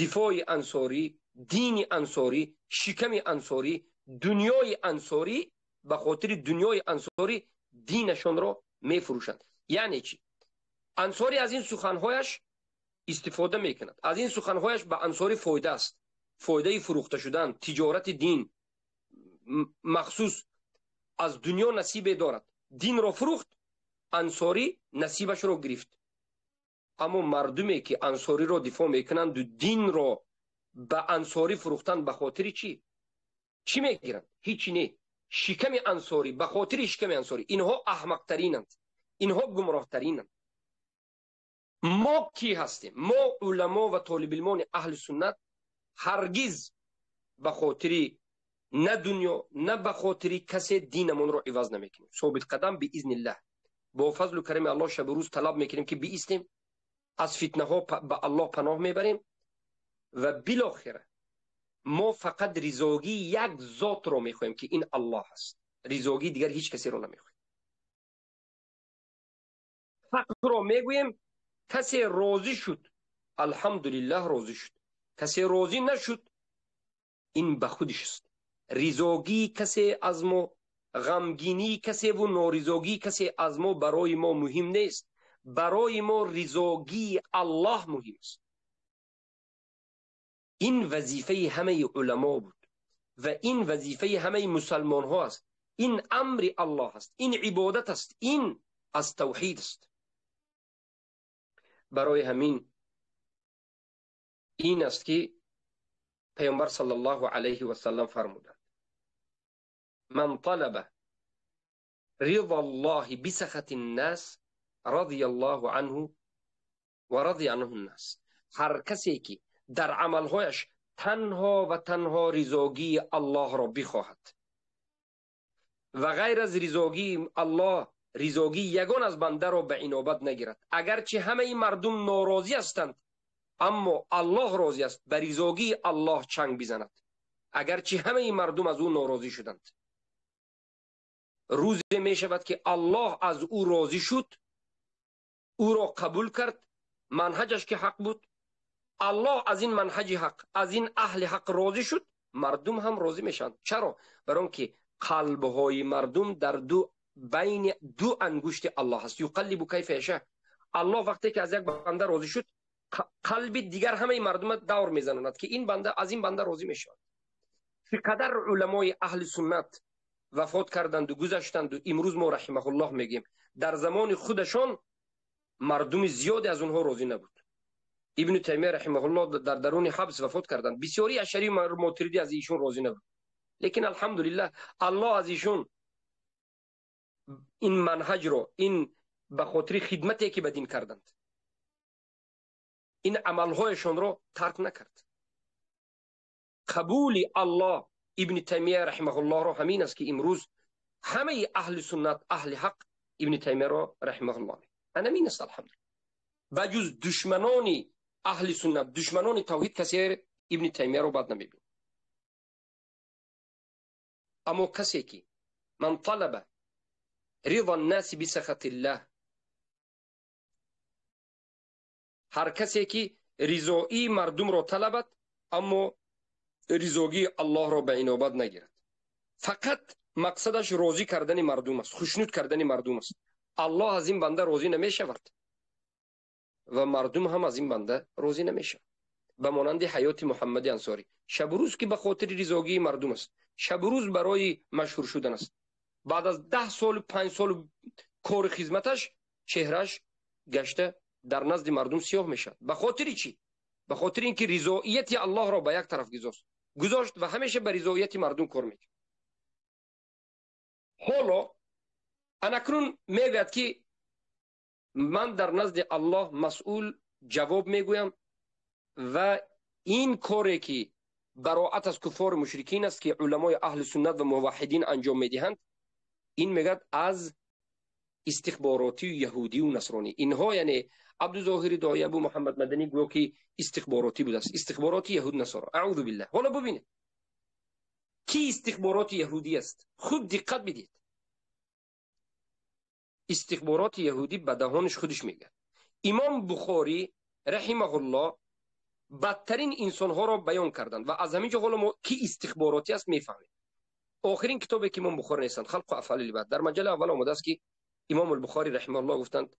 дифои ансорӣ, дини ансорӣ, шиками ансорӣ, дунёи ансорӣ, ба хотири дунёи ансорӣ динашонро мефурӯшанд. Яъне чӣ? Ансорӣ аз ин суханҳояш истифода мекунад. Аз ин суханҳояш ба ансорӣ фоида аст. Фоидаи фурӯхта шудан, тиҷорати дин, махсус аз дунё насибе дорад. Динро фурӯхт, ансорӣ насибашро гирифт. Аммо мардуме ки ансориро дифоъ мекунанду динро ба ансорӣ фурӯхтан ба хотири чӣ? Чӣ мегиранд? Ҳичи не. Шиками ансорӣ, ба хотири шиками ансорӣ. Инҳо аҳмақтаринанд, инҳо гумроҳтаринанд. Мо кӣ ҳастем? Мо уламо ва толибилмони аҳли суннат ҳаргиз ба хотири на дунё, на ба хотири касе динамонро иваз намекунем. Собитқадам биизниллаҳ, бо фазлу карами Аллоҳ шабу рӯз талаб мекунем ки биистем, аз фитнаҳо ба Аллоҳ паноҳ мебарем ва билохира мо фақат ризогии як зотро мехоҳем ки ин Аллоҳ аст. Ризогии дигар ҳеҷ касеро намехоҳем. Ҳақро мегӯем, касе розӣ шуд, алҳамдулиллаҳ розӣ шуд, касе розӣ нашуд, ин ба худиш аст. Ризогии касе аз мо, ғамгинии касеву норизогии касе аз мо барои мо муҳим нест. Барои мо ризогии Аллоҳ муҳим аст. Ин вазифаи ҳамаи уламо буд ва ин вазифаи ҳамаи мусалмонҳо аст. Ин амри Аллоҳ аст, ин ибодат аст, ин аз тавҳид аст. Барои ҳамин ин аст ки паёмбар саллаллоҳу алайҳи васаллам фармуданд: ман талаба رضا الله بسخط الناس رضی الله عنه و رضی عنه الناس. هر کسی که در عملهایش تنها و تنها رضاگی الله را بخواهد و غیر از رضاگی الله رضاگی یگان از بنده را به اینابت نگیرد، اگرچه همه این مردم ناراضی هستند اما الله راضی است، به رضاگی الله چنگ بزند اگرچه همه این مردم از او ناراضی شدند. روزی می شود که الله از او راضی شد، او را قبول کرد، منهجش که حق بود، الله از این منهج حق، از این اهل حق راضی شد، مردم هم راضی میشند. چرا؟ برای اینکه قلبهای مردم در دو بین دو انگشت الله است. یقلب کیف یشاء. الله وقتی که از یک بنده راضی شد، قلب دیگر همه مردم دور میزنند که این بنده از این بنده راضی میشود. چقدر علمای اهل سنت وفات کردند و گذشتند و امروز ما رحمه الله میگیم، در زمان خودشان مردم زیادی از اونها راضی نبود. ابن تیمیه رحمه الله در درون حبس وفات کردند، بسیاری اشعری ماتریدی از ایشون راضی نبود، لیکن الحمدلله الله از ایشون این منهج رو، این به خاطر خدمتی که به دین کردند، این عملهایشان رو ترک نکرد. قبول الله ابن تیمیه رحمه الله رو همین است که امروز همه اهل سنت اهل حق ابن تیمیه رو رحمه الله همین است. الحمدلله بجز دشمنان اهل سنت، دشمنان توحید، کسی ابن تیمیه رو بد نمیبینه. اما کسی که من طلب رضا الناس بسخط الله، هر کسی که رضایی مردم رو طلبد اما رضاگی الله را به اینابت نگیرد، فقط مقصدش راضی کردن مردم است، خوشنود کردن مردم است، الله از این بنده راضی نمی شود و مردم هم از این بنده راضی نمی شود. به مانند حیات محمد انصاری، شب و روز که به خاطر رضاگی مردم است، شب و روز برای مشهور شدن است، بعد از 10 سال 5 سال کار خدمتش چهرش گشته در نزد مردم سیاه میشد. به خاطر چی؟ به خاطر اینکه رضایت الله را به یک طرف گذاشت و همیشه به رضایت مردم کار میکرد. حالا انکنون میگوید که من در نزد الله مسئول جواب میگویم و این کاری که براعت از کفار مشرکین است که علمای اهل سنت و موحدین انجام میدهند، این میگد از استخباراتی یهودی و نصرانی. اینها یعنی عبدالظاهر داعی ابو محمد مدنی گویا که استخباراتی بوده است، استخباراتی یهود نصارا. اعوذ بالله. حالا ببینید کی استخبارات یهودی است، خوب دقت بدید. استخبارات یهودی به دهانش خودش میگه. امام بخاری رحمه الله بدترین انسانها را بیان کردند و از همینجا حالا ما کی استخباراتی است میفهمیم. آخرین کتابی که امام بخاری نوشتند خلق و افعال العباد، در مجله اول آمده است که امام البخاری رحمه الله گفتند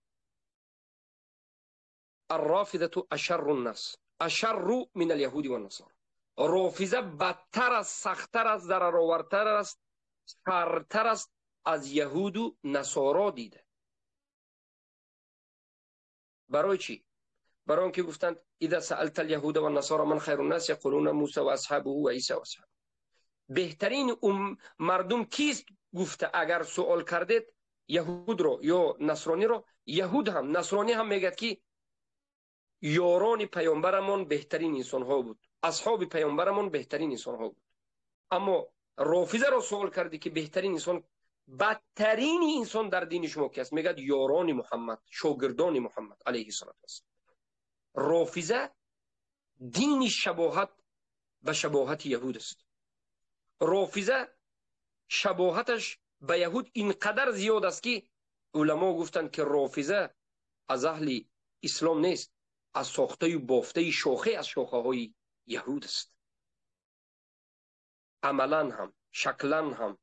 الرافضه اشر الناس، اشر من اليهود والنصارى. رافضه بدتر است، سختتر است، ضررآورتر است، شرتر است از یهود و نصارا دیده. برای چی؟ برای آنکه گفتند اذا سألت اليهود والنصارى من خیر الناس یقولون موسی و اصحابه و عیسی و اصحابه. بهترین مردم کیست گفته اگر سوال کردید یهود رو یا نصرانی رو، یهود هم نصرانی هم میگد که یاران پیامبرمان بهترین انسان ها بود، اصحاب پیامبرمان بهترین انسان ها بود. اما رافضه رو سوال کردی که بهترین انسان، بدترین انسان در دین شما کی است؟ میگد یاران محمد، شاگردان محمد علیه الصلاة والسلام. رافضه دین شباهت به شباهت یهود است. رافضه شباهتش به یهود اینقدر زیاد است که علما گفتند که رافضه از اهل اسلام نیست، از ساخته و بافته شاخه از شاخه های یهود است. عملا هم شکلا هم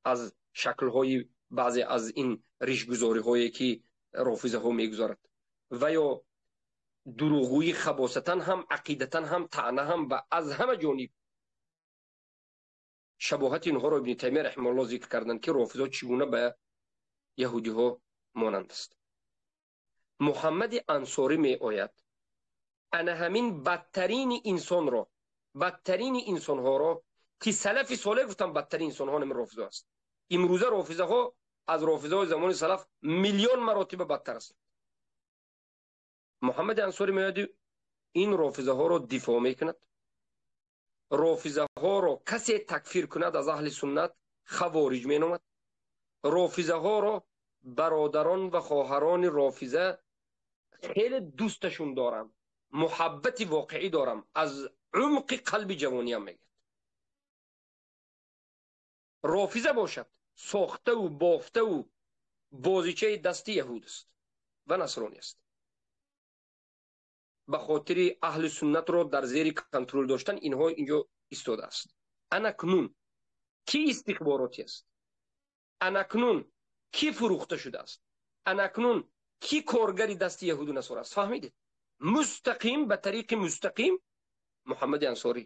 از شکل‌های بعضی از این ریشگذاری هایی که رافضه ها میگذارد و یا دروغگویی خباثتا هم عقیدتا هم طعنه هم و از همه جانب شباهت اینها را ابن تیمیه رحمه الله ذکر کردند که رافضه چگونه به یهودی ها مانند است. محمد انصاری می آید انا همین بدترین انسان را، بدترین انسان ها را که سلف صالح گفتم بدترین انسان ها نمی رافضه است. امروزه رافضه ها аз рофизаҳои замони салаф миллион маротиба бадтар аст. Муҳаммади Ансорӣ меояд, ин рофизаҳоро дифоъ мекунад. Рофизаҳоро касе такфир кунад аз аҳли суннат хавориҷ меномад. Рофизаҳоро бародарон ва хоҳарони рофиза хеле дӯсташон дорам, муҳаббати воқеӣ дорам, аз умқи қалби ҷавониям мегӯяд. Рофиза бошад сохтаву бофтаву бозичаи дасти яҳуд аст ва насронӣ аст. Ба хотири аҳли суннатро дар зери контрол доштан инҳо инҷо истодааст. Анакнун ки истихборотӣ аст? Анакнун ки фурӯхта шудааст? Анакнун ки коргари дасти яҳуду насора аст? Фаҳмидед? Мустақим, ба тариқи мустақим Муҳаммади Ансорӣ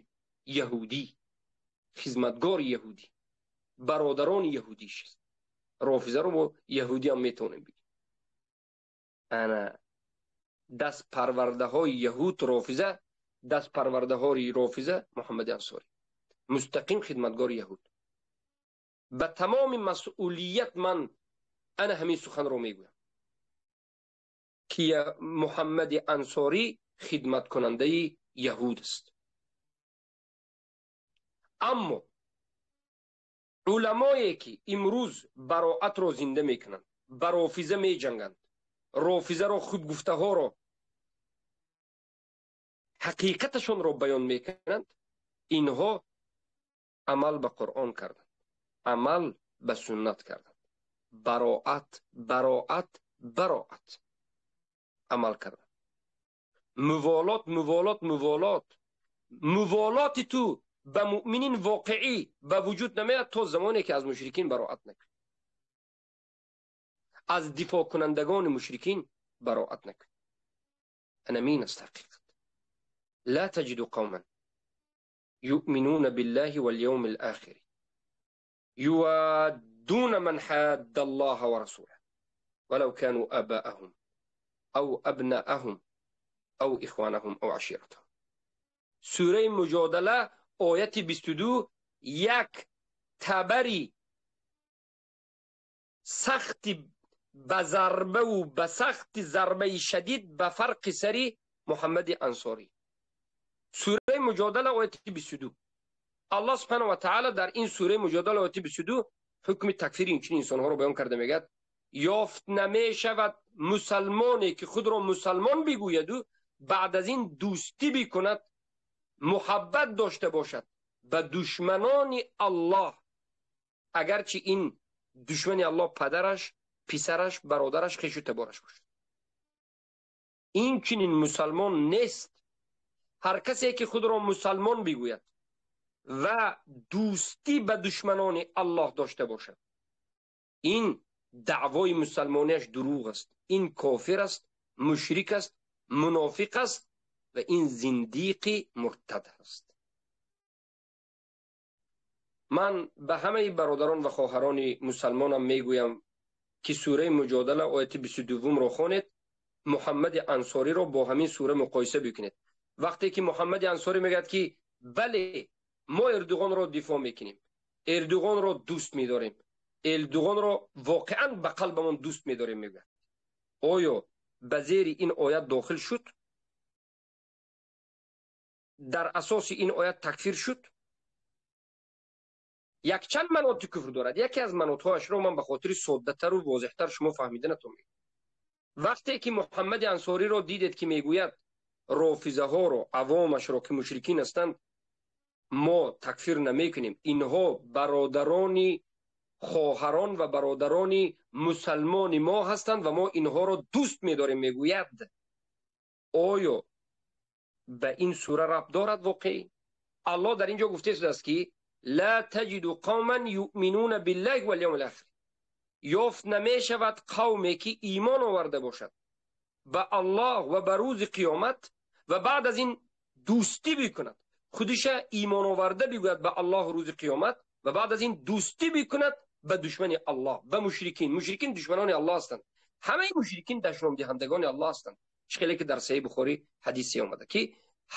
яҳудӣ, хизматгори яҳудӣ, бародарони яҳудиш аст. Рофизаро мо яҳудиам метавонем бигем. Ана дастпарвардаҳои яҳуд рофиза, дастпарвардаҳои рофиза Муҳаммади Ансорӣ, мустақим хидматгори яҳуд. Ба тамоми масъулият ман ана ҳамин суханро мегӯям ки Муҳаммади Ансорӣ хидматкунандаи яҳуд аст. Аммо уламое ки имрӯз бароатро зинда мекунанд, ба рофиза меҷанганд, рофизаро хубгуфтаҳоро ҳақиқаташонро баён мекунанд, инҳо амал ба Қуръон карданд, амал ба суннат карданд, бароат, бароат, бароат амал карданд. Муволот, муволот, муволот. Муволоти ту ба муъминин воқеӣ ба вуҷуд намеяд то замоне ки аз мушрикин бароат накунӣ, аз дифоъкунандагони мушрикин бароат накунӣ. Ана мин аст ҳақиқат. ла таҷиду қавман юъминуна биллаҳи валявми алохири юваддуна ман ҳадда аллоҳа ва расулаҳ валав кану абаахум ав абнаахум ав ихванаҳум ав аширатаҳум. Сураи Муҷодала ояти 22 як табари сахти ба зарбаву ба сахти зарбаи шадид ба фарқи сари Муҳаммади Ансорӣ. Сураи Муҷодала ояти 22. Аллоҳ субҳанаҳу ва таъала дар ин сураи Муҷодала ояти 22 ҳукми такфири инчунин инсонҳоро баён карда мегӯяд: ёфт намешавад мусалмоне ки худро мусалмон бигӯяду баъд аз ин дӯстӣ бикунад, муҳаббат дошта бошад ба душманони Аллоҳ, агарчи ин душмани Аллоҳ падараш, писараш, бародараш, хешу табораш бошад. Инчунин мусалмон нест. Ҳар касе ки худро мусалмон бигӯяд ва дӯстӣ ба душманони Аллоҳ дошта бошад, ин даъвои мусалмониаш дурӯғ аст, ин кофир аст, мушрик аст, мунофиқ аст ва ин зиндиқи муртад аст. Ман ба ҳамаи бародарон ва хоҳарони мусалмонам мегӯям ки сураи Муҷодала ояти 22-ро хонед, Муҳаммади Ансориро бо ҳамин сура муқоиса бикунед. Вақте ки Муҳаммади Ансорӣ мегӯяд ки бале, мо Эрдуғонро дифоъ мекунем, Эрдуғонро дӯст медорем, Эрдуғонро воқеан ба қалбамон дӯст медорем, мегӯяд, оё ба зери ин оят дохил шуд? Дар асоси ин оят такфир шуд? Якчанд маноти куфр дорад. Яке аз манотҳояшро ман ба хотири соддатару возеҳтар шумо фаҳмиданатон мегӯям. Вақте ки Муҳаммади Ансориро дидед ки мегӯяд рофизаҳоро, авомашро ки мушрикин ҳастанд, мо такфир намекунем, инҳо бародарони хоҳарон ва бародарони мусалмони мо ҳастанд ва мо инҳоро дӯст медорем, мегӯяд, оё ба ин сура рабт дорад воқеӣ? Аллоҳ дар ин ҷо гуфта шудааст ки ла таҷиду қавман юъминуна биллаҳи валявмил охир. Ёфт намешавад қавме ки имон оварда бошад ба Аллоҳ ва ба рӯзи қиёмат ва баъд аз ин дӯстӣ бикунад, худиша имоноварда бигӯяд ба Аллоҳ рӯзи қиёмат ва баъд аз ин дӯстӣ бикунад ба душмани Аллоҳ, ба мушрикин. Мушрикин душманони Аллоҳ ҳастанд. Ҳамаи мушрикин дашномдиҳандагони Аллоҳ ҳастанд. Чӣ хеле ки дар Саҳиҳи Бухорӣ ҳадисе омада ки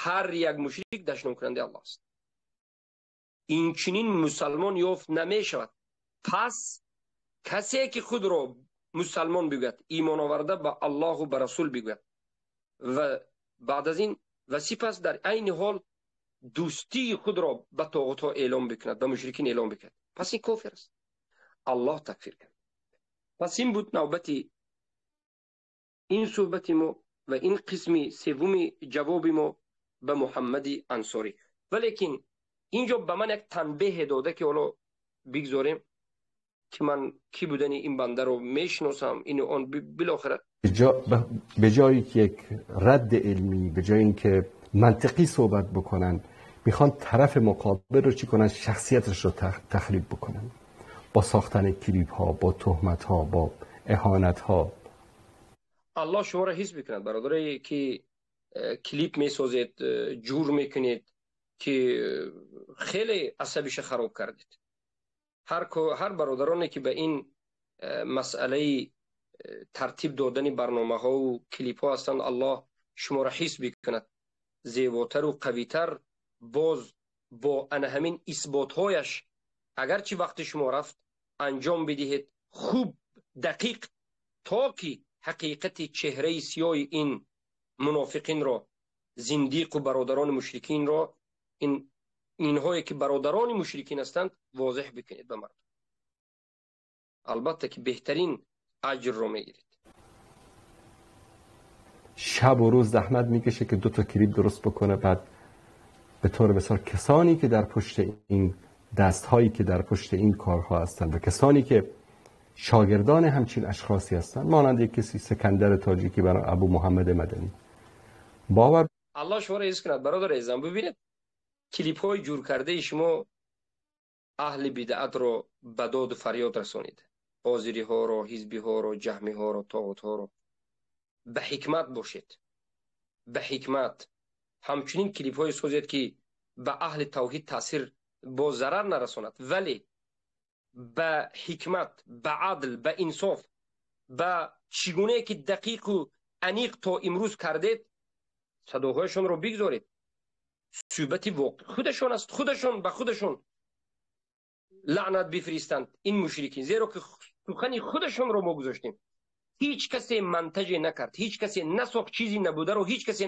ҳар як мушрик дашномкунандаи Аллоҳ аст. Инчунин мусалмон ёфт намешавад. Пас Касе ки худро мусалмон бигӯяд, имон оварда ба Аллоҳу ба Расул бигӯяд ва баъд аз ин ва сипас дар айни ҳол дӯстии худро ба тоғутҳо эълон бикунад, ба мушрикин эълон бикунад, пас ин кофир аст. Аллоҳ такфир кард. Пас ин буд навбати ин суҳбати мо ва ин қисми севуми ҷавоби мо ба Муҳаммади Ансорӣ. Валекин инҷо ба ман як танбеҳе дода, ки ҳоло бигзорем, ки ман ки будани ин бандаро мешиносам, ину он билохира. به جایی که یک رد علمی، به جای اینکه منطقی صحبت بکنن، میخوان طرف مقابل رو چی کنن؟ شخصیتش رو تخریب بکنن با ساختن کلیپ ها، با تهمت ها، با اهانت ها. الله شما را حس بکند برادرایی که کلیپ میسازید، جور میکنید، که خیلی عصبیش خراب کردید. هر برادرانی که به این مسئله ترتیب دادن برنامه ها و کلیپ ها هستند، الله شما را حس بکند زیباتر و قویتر باز با ان همین اثبات هایش اگرچه وقت شما رفت انجام بدهید، خوب دقیق، تا که حقیقت چهره سیاه این منافقین را، زندیق و برادران مشرکین را، اینهایی که برادران مشرکین هستند واضح بکنید به مردم. البته که بهترین اجر رو میگیرید. شب و روز زحمت میکشه که 2 تا کلیپ درست بکنه، بعد به طور مثال کسانی که در پشت این دست هایی که در پشت این کارها هستند و کسانی که شاگردان همچین اشخاصی هستند، مانند یک کسی سکندر تاجیکی برای ابو محمد مدنی، باور الله شما را حفظ کند برادر عزیزم. ببینید کلیپ های جور کرده شما اهل بدعت رو به داد و فریاد رسانید، آذری ها رو، حزبی ها رو، جهمی ها رو، طاغوت ها رو. به حکمت باشید، به حکمت. همچنین کلیپ های سازید که به اهل توحید تاثیر با ضرر نرساند، ولی به حکمت، به عدل، به انصاف، به چگونه که دقیق و انیق تا امروز کردید صداهایشان رو بگذارید. صحبت واقع خودشان است، خودشان به خودشان لعنت بفرستند این مشرکین، زیرا که سخن خودشان رو ما گذاشتیم. هیچ کسی منتج نکرد، هیچ کسی نساخت، چیزی نبوده رو هیچ کسی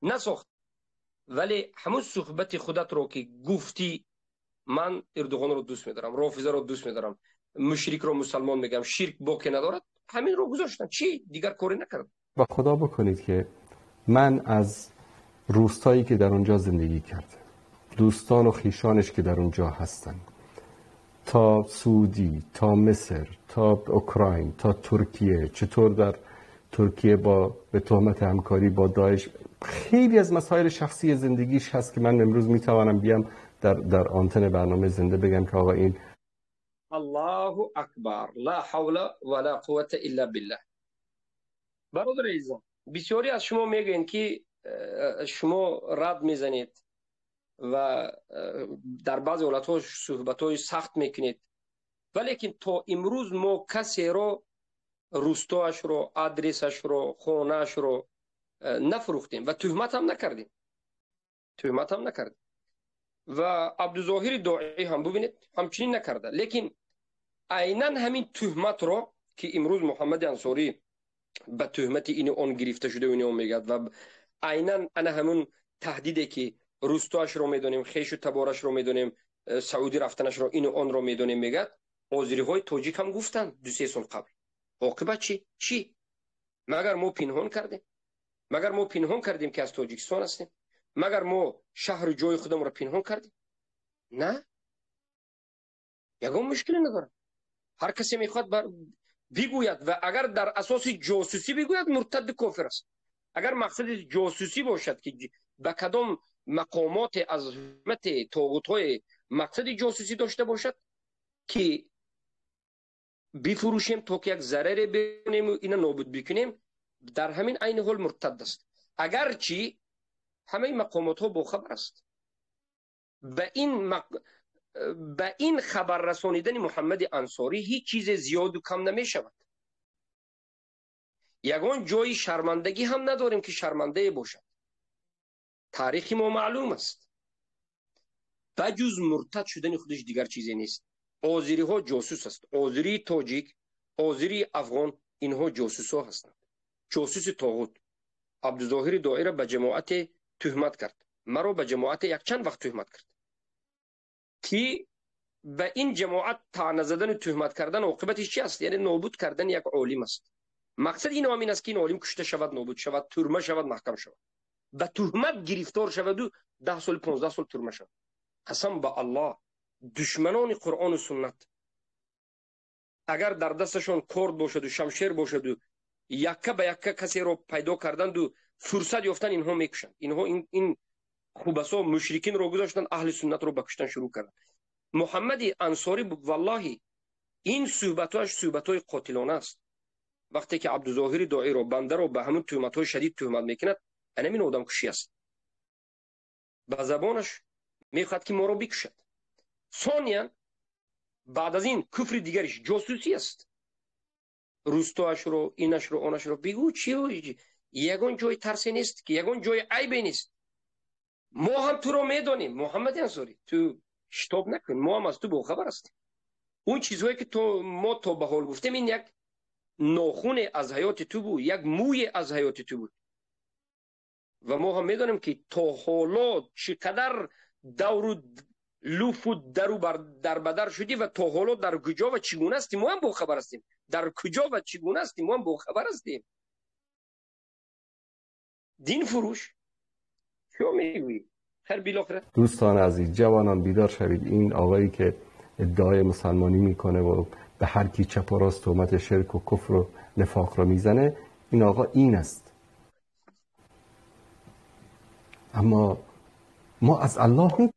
نساخت، ولی همون صحبت خودت رو که گفتی من اردوغان رو دوست میدارم، رافضه رو دوست میدارم، مشرک رو مسلمان میگم، شرک باکی ندارد، همین رو گذاشتن، چی دیگر کاری نکرد. با خدا بکنید که من از روستایی که در اونجا زندگی کرده، دوستان و خویشانش که در اونجا هستن، تا سعودی، تا مصر، تا اوکراین، تا ترکیه، چطور در ترکیه با به تهمت همکاری با داعش، خیلی از مسائل شخصی زندگیش هست که من امروز میتوانم بیام در آنتن برنامه زنده بگم که آقا این الله اکبر، لا حول ولا قوة الا بالله. برادر عزیزم، بسیاری از شما میگین که شما رد میزنید و در بعضی حالت‌ها صحبت‌های سخت میکنید، ولیکن تا امروز ما کسی رو، روستاش رو، آدرسش رو، خونه‌اش رو نفروختیم و تهمت هم نکردیم، تهمت هم نکردیم. و عبدالظاهر داعی هم ببینید همچنین نکرده، لیکن عینا همین تهمت رو که امروز محمد انصاری به تهمت این اون گرفته شده و این اون میگد و عینا انا همون تهدیدی که روستاش رو میدونیم، خیش و تبارش رو میدونیم، سعودی رفتنش رو، این اون رو میدونیم، میگد آذری های تاجیک هم گفتن 2-3 سال قبل. عاقبت چی؟ چی؟ مگر ما پنهان کردیم؟ مگر ما پنهان کردیم که از تاجیکستان هستیم؟ مگر ما شهر و جای خودم رو پنهان کردیم؟ نه، یگان مشکلی نداره. هر کسی میخواد بگوید و اگر در اساس جاسوسی بگوید مرتد کافر است. اگر مقصد جاسوسی باشد که به کدام مقامات از حکومت طاغوت‌های مقصد جاسوسی داشته باشد که بفروشیم تا که یک ضرر ببینیم و اینا نابود بکنیم، در همین عین حال مرتد است. اگرچه همه مقامات ها با خبر است. به این خبر رسانیدن محمد انصاری هیچ چیز زیاد و کم نمی شود. یگان جای شرمندگی هم نداریم که شرمنده باشد. تاریخ ما معلوم است. بجز مرتد شدن خودش دیگر چیزی نیست. Озириҳо ҷосус аст. Озирии тоҷик, озирии афғон, инҳо ҷосусҳо ҳастанд. Ҷосуси тоғут. Абдузоҳири доира ба ҷамоате туҳмат кард. Маро ба ҷамоате якчанд вақт туҳмат кард. Ки ба ин ҷамоат таъна задану туҳмат кардан оқибатиш чи аст? Яъне нобуд кардани як олим аст. Мақсади ин ҳам ин аст, ки ин олим кушта шавад, нобуд шавад, турма шавад, маҳкам шавад. Ба туҳмат гирифтор шаваду 10 сол, 15 сол турма шавад. Қасам ба Аллоҳ, душманони Қуръону суннат агар дар дасташон корд бошаду шамшер бошаду якка ба якка касеро пайдо карданду фурсат ёфтан, инҳо мекушанд. Инҳо ин хубасо мушрикинро гузоштанд, аҳли суннатро ба куштан шурӯъ карданд. Муҳаммади Ансорӣ, валлоҳи, ин суҳбатҳояш суҳбатҳои қотилона аст. Вақте ки Абдузоҳири доиро, бандаро ба ҳамун туҳматҳои шадид туҳмат мекунад, анамин одамкушӣ аст. Ба забонаш мехоҳад, ки моро бикушад. Сониян, баъд аз ин куфри дигариш ҷосусӣ аст. Рӯстоашро, инашро, онашро бигӯ, чи ягон ҷои тарсе нест, ки ягон ҷои айбе нест. Мо ҳам туро медонем, Муҳаммади Ансорӣ, ту шитоб накун, мо ҳам аз ту бохабар ҳастем. Он чизҳое ки мо то ба ҳол гуфтем, ин як нохуне аз ҳаёти ту буд, як мӯе аз ҳаёти ту буд. Ва мо ҳам медонем, ки то ҳоло чӣ қадар давру луфу дару дарбадар шудӣ ва то ҳоло дар куҷо ва чӣ гуна ҳастӣ, мо ҳам бохабар ҳастем. Дар куҷо ва чӣ гуна ҳастӣ, мо ҳам бохабар ҳастем. Дин фурӯш чӣ мегӯӣ? خیر بالاخره دوستان عزیز، جوانان بیدار شوید. این آقایی که ادعای مسلمانی میکنه و به هر کی چپ و راست تهمت شرک و کفر و نفاق رو میزنه، این آقا این است. اما ما از الله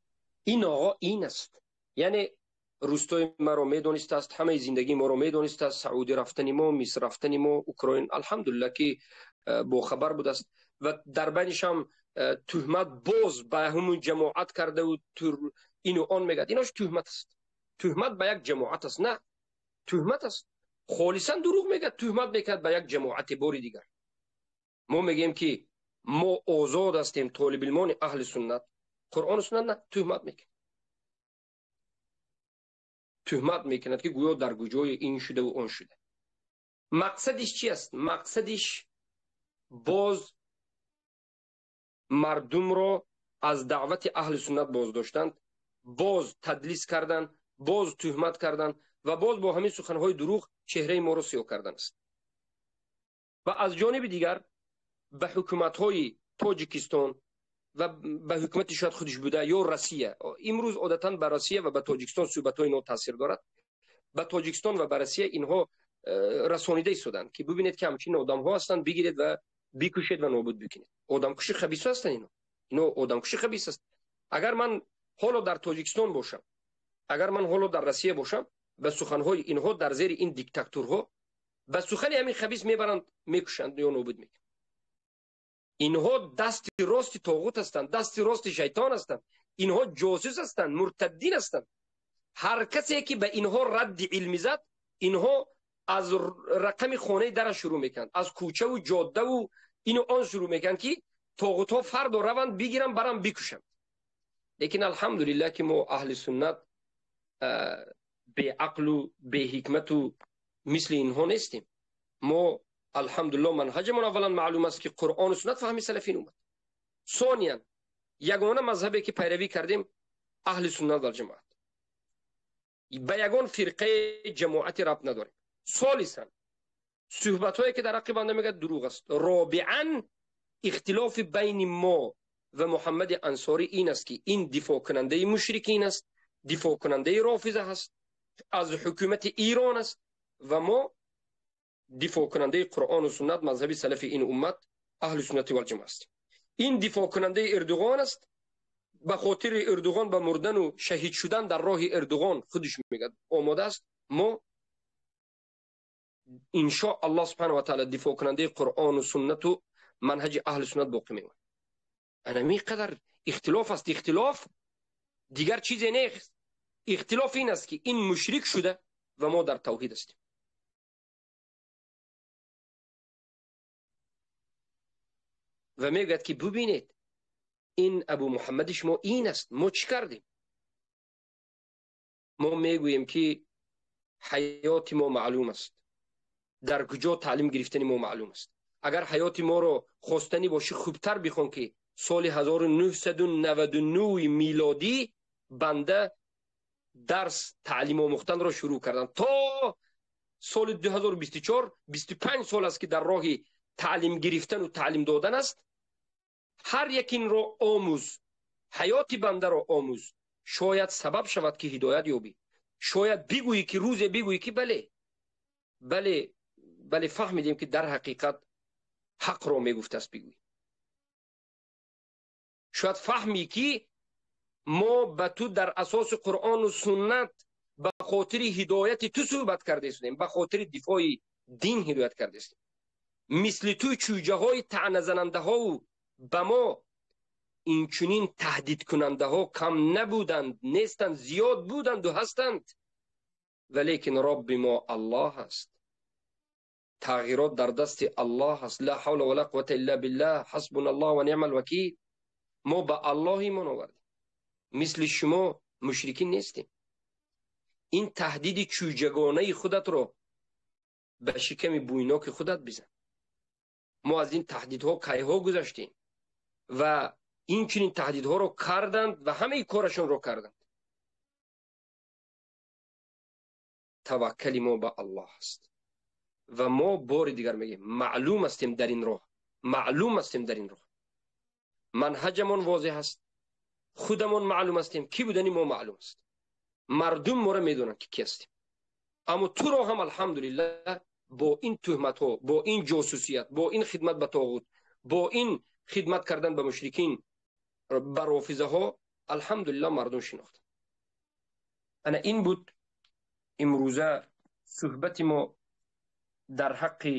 این آقا این است. یعنی روستای ما رو میدونست است، همه زندگی ما رو میدونست است، سعودی رفتن ما، مصر رفتن ما، اوکراین، الحمدلله که با خبر بود است. و در بینش هم تهمت باز به همون جماعت کرده و اینو آن میگه. ایناش تهمت است. تهمت به یک جماعت است، نه تهمت است. خالصا دروغ میگه، تهمت میکرد به یک جماعت باری دیگر. ما میگیم که ما آزاد هستیم، طالب علمان اهل سنت، قرآن و سنت نه، تهمت میکنه. تهمت میکند که گویا در کجای این شده و آن شده. مقصدش چی است؟ مقصدش باز مردم را از دعوت اهل سنت باز داشتند، باز تدلیس کردند، باز تهمت کردند و باز با همین سخنهای دروغ چهره ما را سیاه کردن است. و از جانب دیگر به حکومت‌های تاجیکستان و به حکومت شاید خودش بوده یا روسیه، امروز عادتا به روسیه و به تاجیکستان صحبت‌های اینها تاثیر دارد. به تاجیکستان و به روسیه اینها رسانیده ایستادند که ببینید که همچین آدم‌ها هستند، بگیرید و بکشید و نابود بکنید. آدمکشی خبیث هستند اینا. اینا آدمکشی خبیث است. اگر من حالا در تاجیکستان باشم، اگر من حالا در روسیه باشم، به سخنهای اینها در زیر این دیکتاتورها به سخن همین خبیث میبرند، میکشند یا نابود میکنند. اینها دست راست طاغوت هستند، دست راست شیطان هستند، اینها جاسوس هستند، مرتدین هستند. هر کسی که به اینها رد علمی زد، اینها از رقم خانه در شروع میکنند، از کوچه و جاده و اینو آن شروع میکنند که طاغوت ها فردا روند بگیرن برن بکشند. لیکن الحمدلله که ما اهل سنت به عقل و به حکمت و مثل اینها نیستیم. ما الحمدلله منهجمون اولا معلوم است که قرآن و سنت فهمی سلفین اومد. ثانیا یگانه مذهبی که پیروی کردیم اهل سنت و جماعت، به یگان فرقه جماعت ربط نداریم. ثالثا صحبت هایی که در حق بنده میگه دروغ است. رابعا اختلاف بین ما و محمد انصاری این است که این دفاع کننده مشرکین است، دفاع کننده رافضه است، از حکومت ایران است و ما دفاع کننده قرآن و سنت مذهب سلف این امت اهل سنت و الجماعت است. این دفاع کننده اردوغان است، به خاطر اردوغان به مردن و شهید شدن در راه اردوغان خودش میگه آماده است. ما ان شاء الله سبحانه و تعالی دفاع کننده قرآن و سنت و منهج اهل سنت باقی میماند. انا می قدر اختلاف است. اختلاف دیگر چیزی نیست. اختلاف این است که این مشرک شده و ما در توحید هستیم. و میگوید که ببینید این ابو محمد شما این است، ما چی کردیم؟ Мо мегӯем, ки ҳаёти мо маълум аст, дар куҷо таълим гирифтани мо маълум аст. Агар ҳаёти моро хостанӣ бошӣ, хубтар бихон, ки соли 1999 милодӣ банда дарс таълим омӯхтанро шурӯъ кардам то соли 2024, 25 сол аст, ки дар роҳи таълим гирифтану таълим додан аст. Ҳар якинро омӯз, ҳаёти бандаро омӯз, шояд сабаб шавад, ки ҳидоят ёбӣ. Шояд бигӯӣ, ки рӯзе бигӯӣ, ки бале, бале, бале, фаҳмидем, ки дар ҳақиқат ҳақро мегуфтааст, бигӯӣ. Шояд фаҳмӣ, ки мо ба ту дар асоси Қуръону суннат ба хотири ҳидояти ту суҳбат кардаистем, ба хотири дифои дин ҳидоят кардаистем. Мисли ту чӯҷаҳои таъназанандаҳову ба мо инчунин таҳдидкунандаҳо кам набуданд, нестанд, зиёд буданду ҳастанд, валекин Робби мо Аллоҳ аст. Тағйирот дар дасти Аллоҳ аст. Ла ҳавла ва ла қуввата илла биллаҳ, ҳасбуна Аллоҳ ва ниъмал вакил. Мо ба Аллоҳ имон овардем, мисли шумо мушрикин нестем. Ин таҳдиди чӯҷагонаи худатро ба шиками бӯйноки худат бизан. Мо аз ин таҳдидҳо кайҳо гузаштем ва инчунин таҳдидҳоро карданд ва ҳамаи корашонро карданд. Таваккали мо ба Аллоҳ аст ва мо бори дигар мегӯем, маълум ҳастем дар ин роҳ, маълум ҳастем дар ин роҳ. Манҳаҷамон возеҳ аст, худамон маълум ҳастем, кӣ будани мо маълум аст, мардум моро медонанд, ки кӣ ҳастем. Аммо туро ҳам, алҳамдулиллаҳ, бо ин туҳматҳо, бо ин ҷосусият, бо ин хидмат ба тоғут, бо ин хидмат кардан ба мушрикин, ба рофизаҳо, алҳамдулиллаҳ, мардум шинохтанд. Ана ин буд имрӯза суҳбати мо дар ҳаққи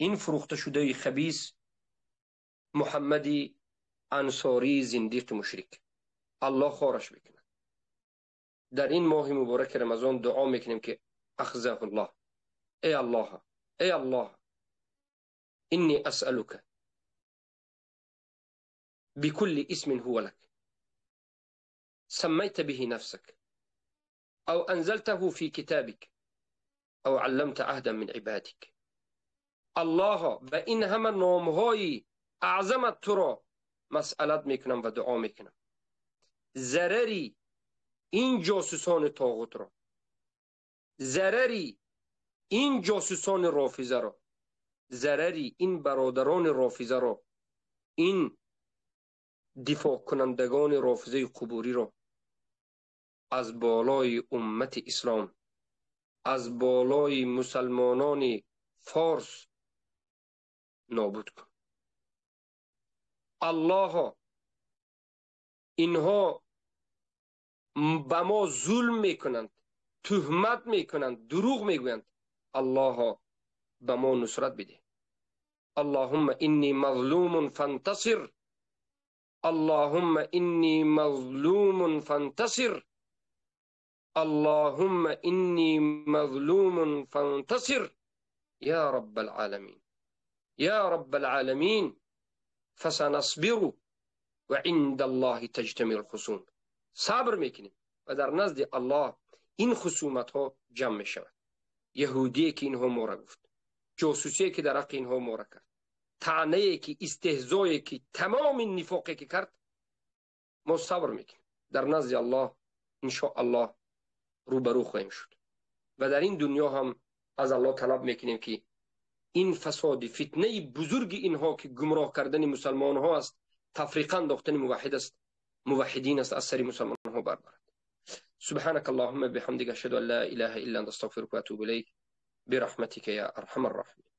ин фурӯхташудаи хабис Муҳаммади Ансории зиндиқи мушрик. Аллоҳ хораш бикунад. Дар ин моҳи мубораки Рамазон дуо мекунем, ки ахзаҳуллоҳ. Эй Аллоҳ, эй Аллоҳ, инни асъалука بكل اسم هو لك سميت به نفسك أو أنزلته في كتابك أو علمت عهدا من عبادك. Аллоҳо, ба ин ҳама номҳои аъзамат туро масъалат мекунам ва дуо мекунам, зарари ин ҷосусони тоғутро, зарари ин ҷосусони рофизаро, зарари ин бародарони рофизаро, ин дифоъкунандагони рофизаи қубуриро аз болои уммати ислом, аз болои мусалмонони форс нобуд кун. Аллоҳо, инҳо ба мо зулм мекунанд, туҳмат мекунанд, дурӯғ мегӯянд. Аллоҳо, ба мо нусрат бидеҳ. Аллоҳумма инни мазлумун фантасир, Аллоҳумма инни мазлумун фантасир, Аллоҳумма инни мазлумун фантасир, я раббал оламин, я раббал оламин. Фасанасбиру ва инда Аллоҳи таҷтамиул хусум. Сабр мекунем ва дар назди Аллоҳ ин хусуматҳо ҷамъ мешавад. Яҳудие, ки инҳо мора гуфт, ҷосусие, ки дар ҳаққи инҳо мора кард, таънае, ки истеҳзое, ки тамоми нифоқе, ки кард, мо сабр мекунем. Дар назди Аллоҳ иншоаллоҳ рӯбарӯ хоҳем шуд ва дар ин дунё ҳам аз Аллоҳ талаб мекунем, ки ин фасоди фитнаи бузурги инҳо, ки гумроҳ кардани мусалмонҳо аст, тафриқа андохтани муваҳид аст, муваҳидин аст, аз сари мусалмонҳо бардорад. سبحانك اللهم بحمدك، أشهد أن لا إله إلا أنت، أستغفرك وأتوب إليك برحمتك يا أرحم الراحمين.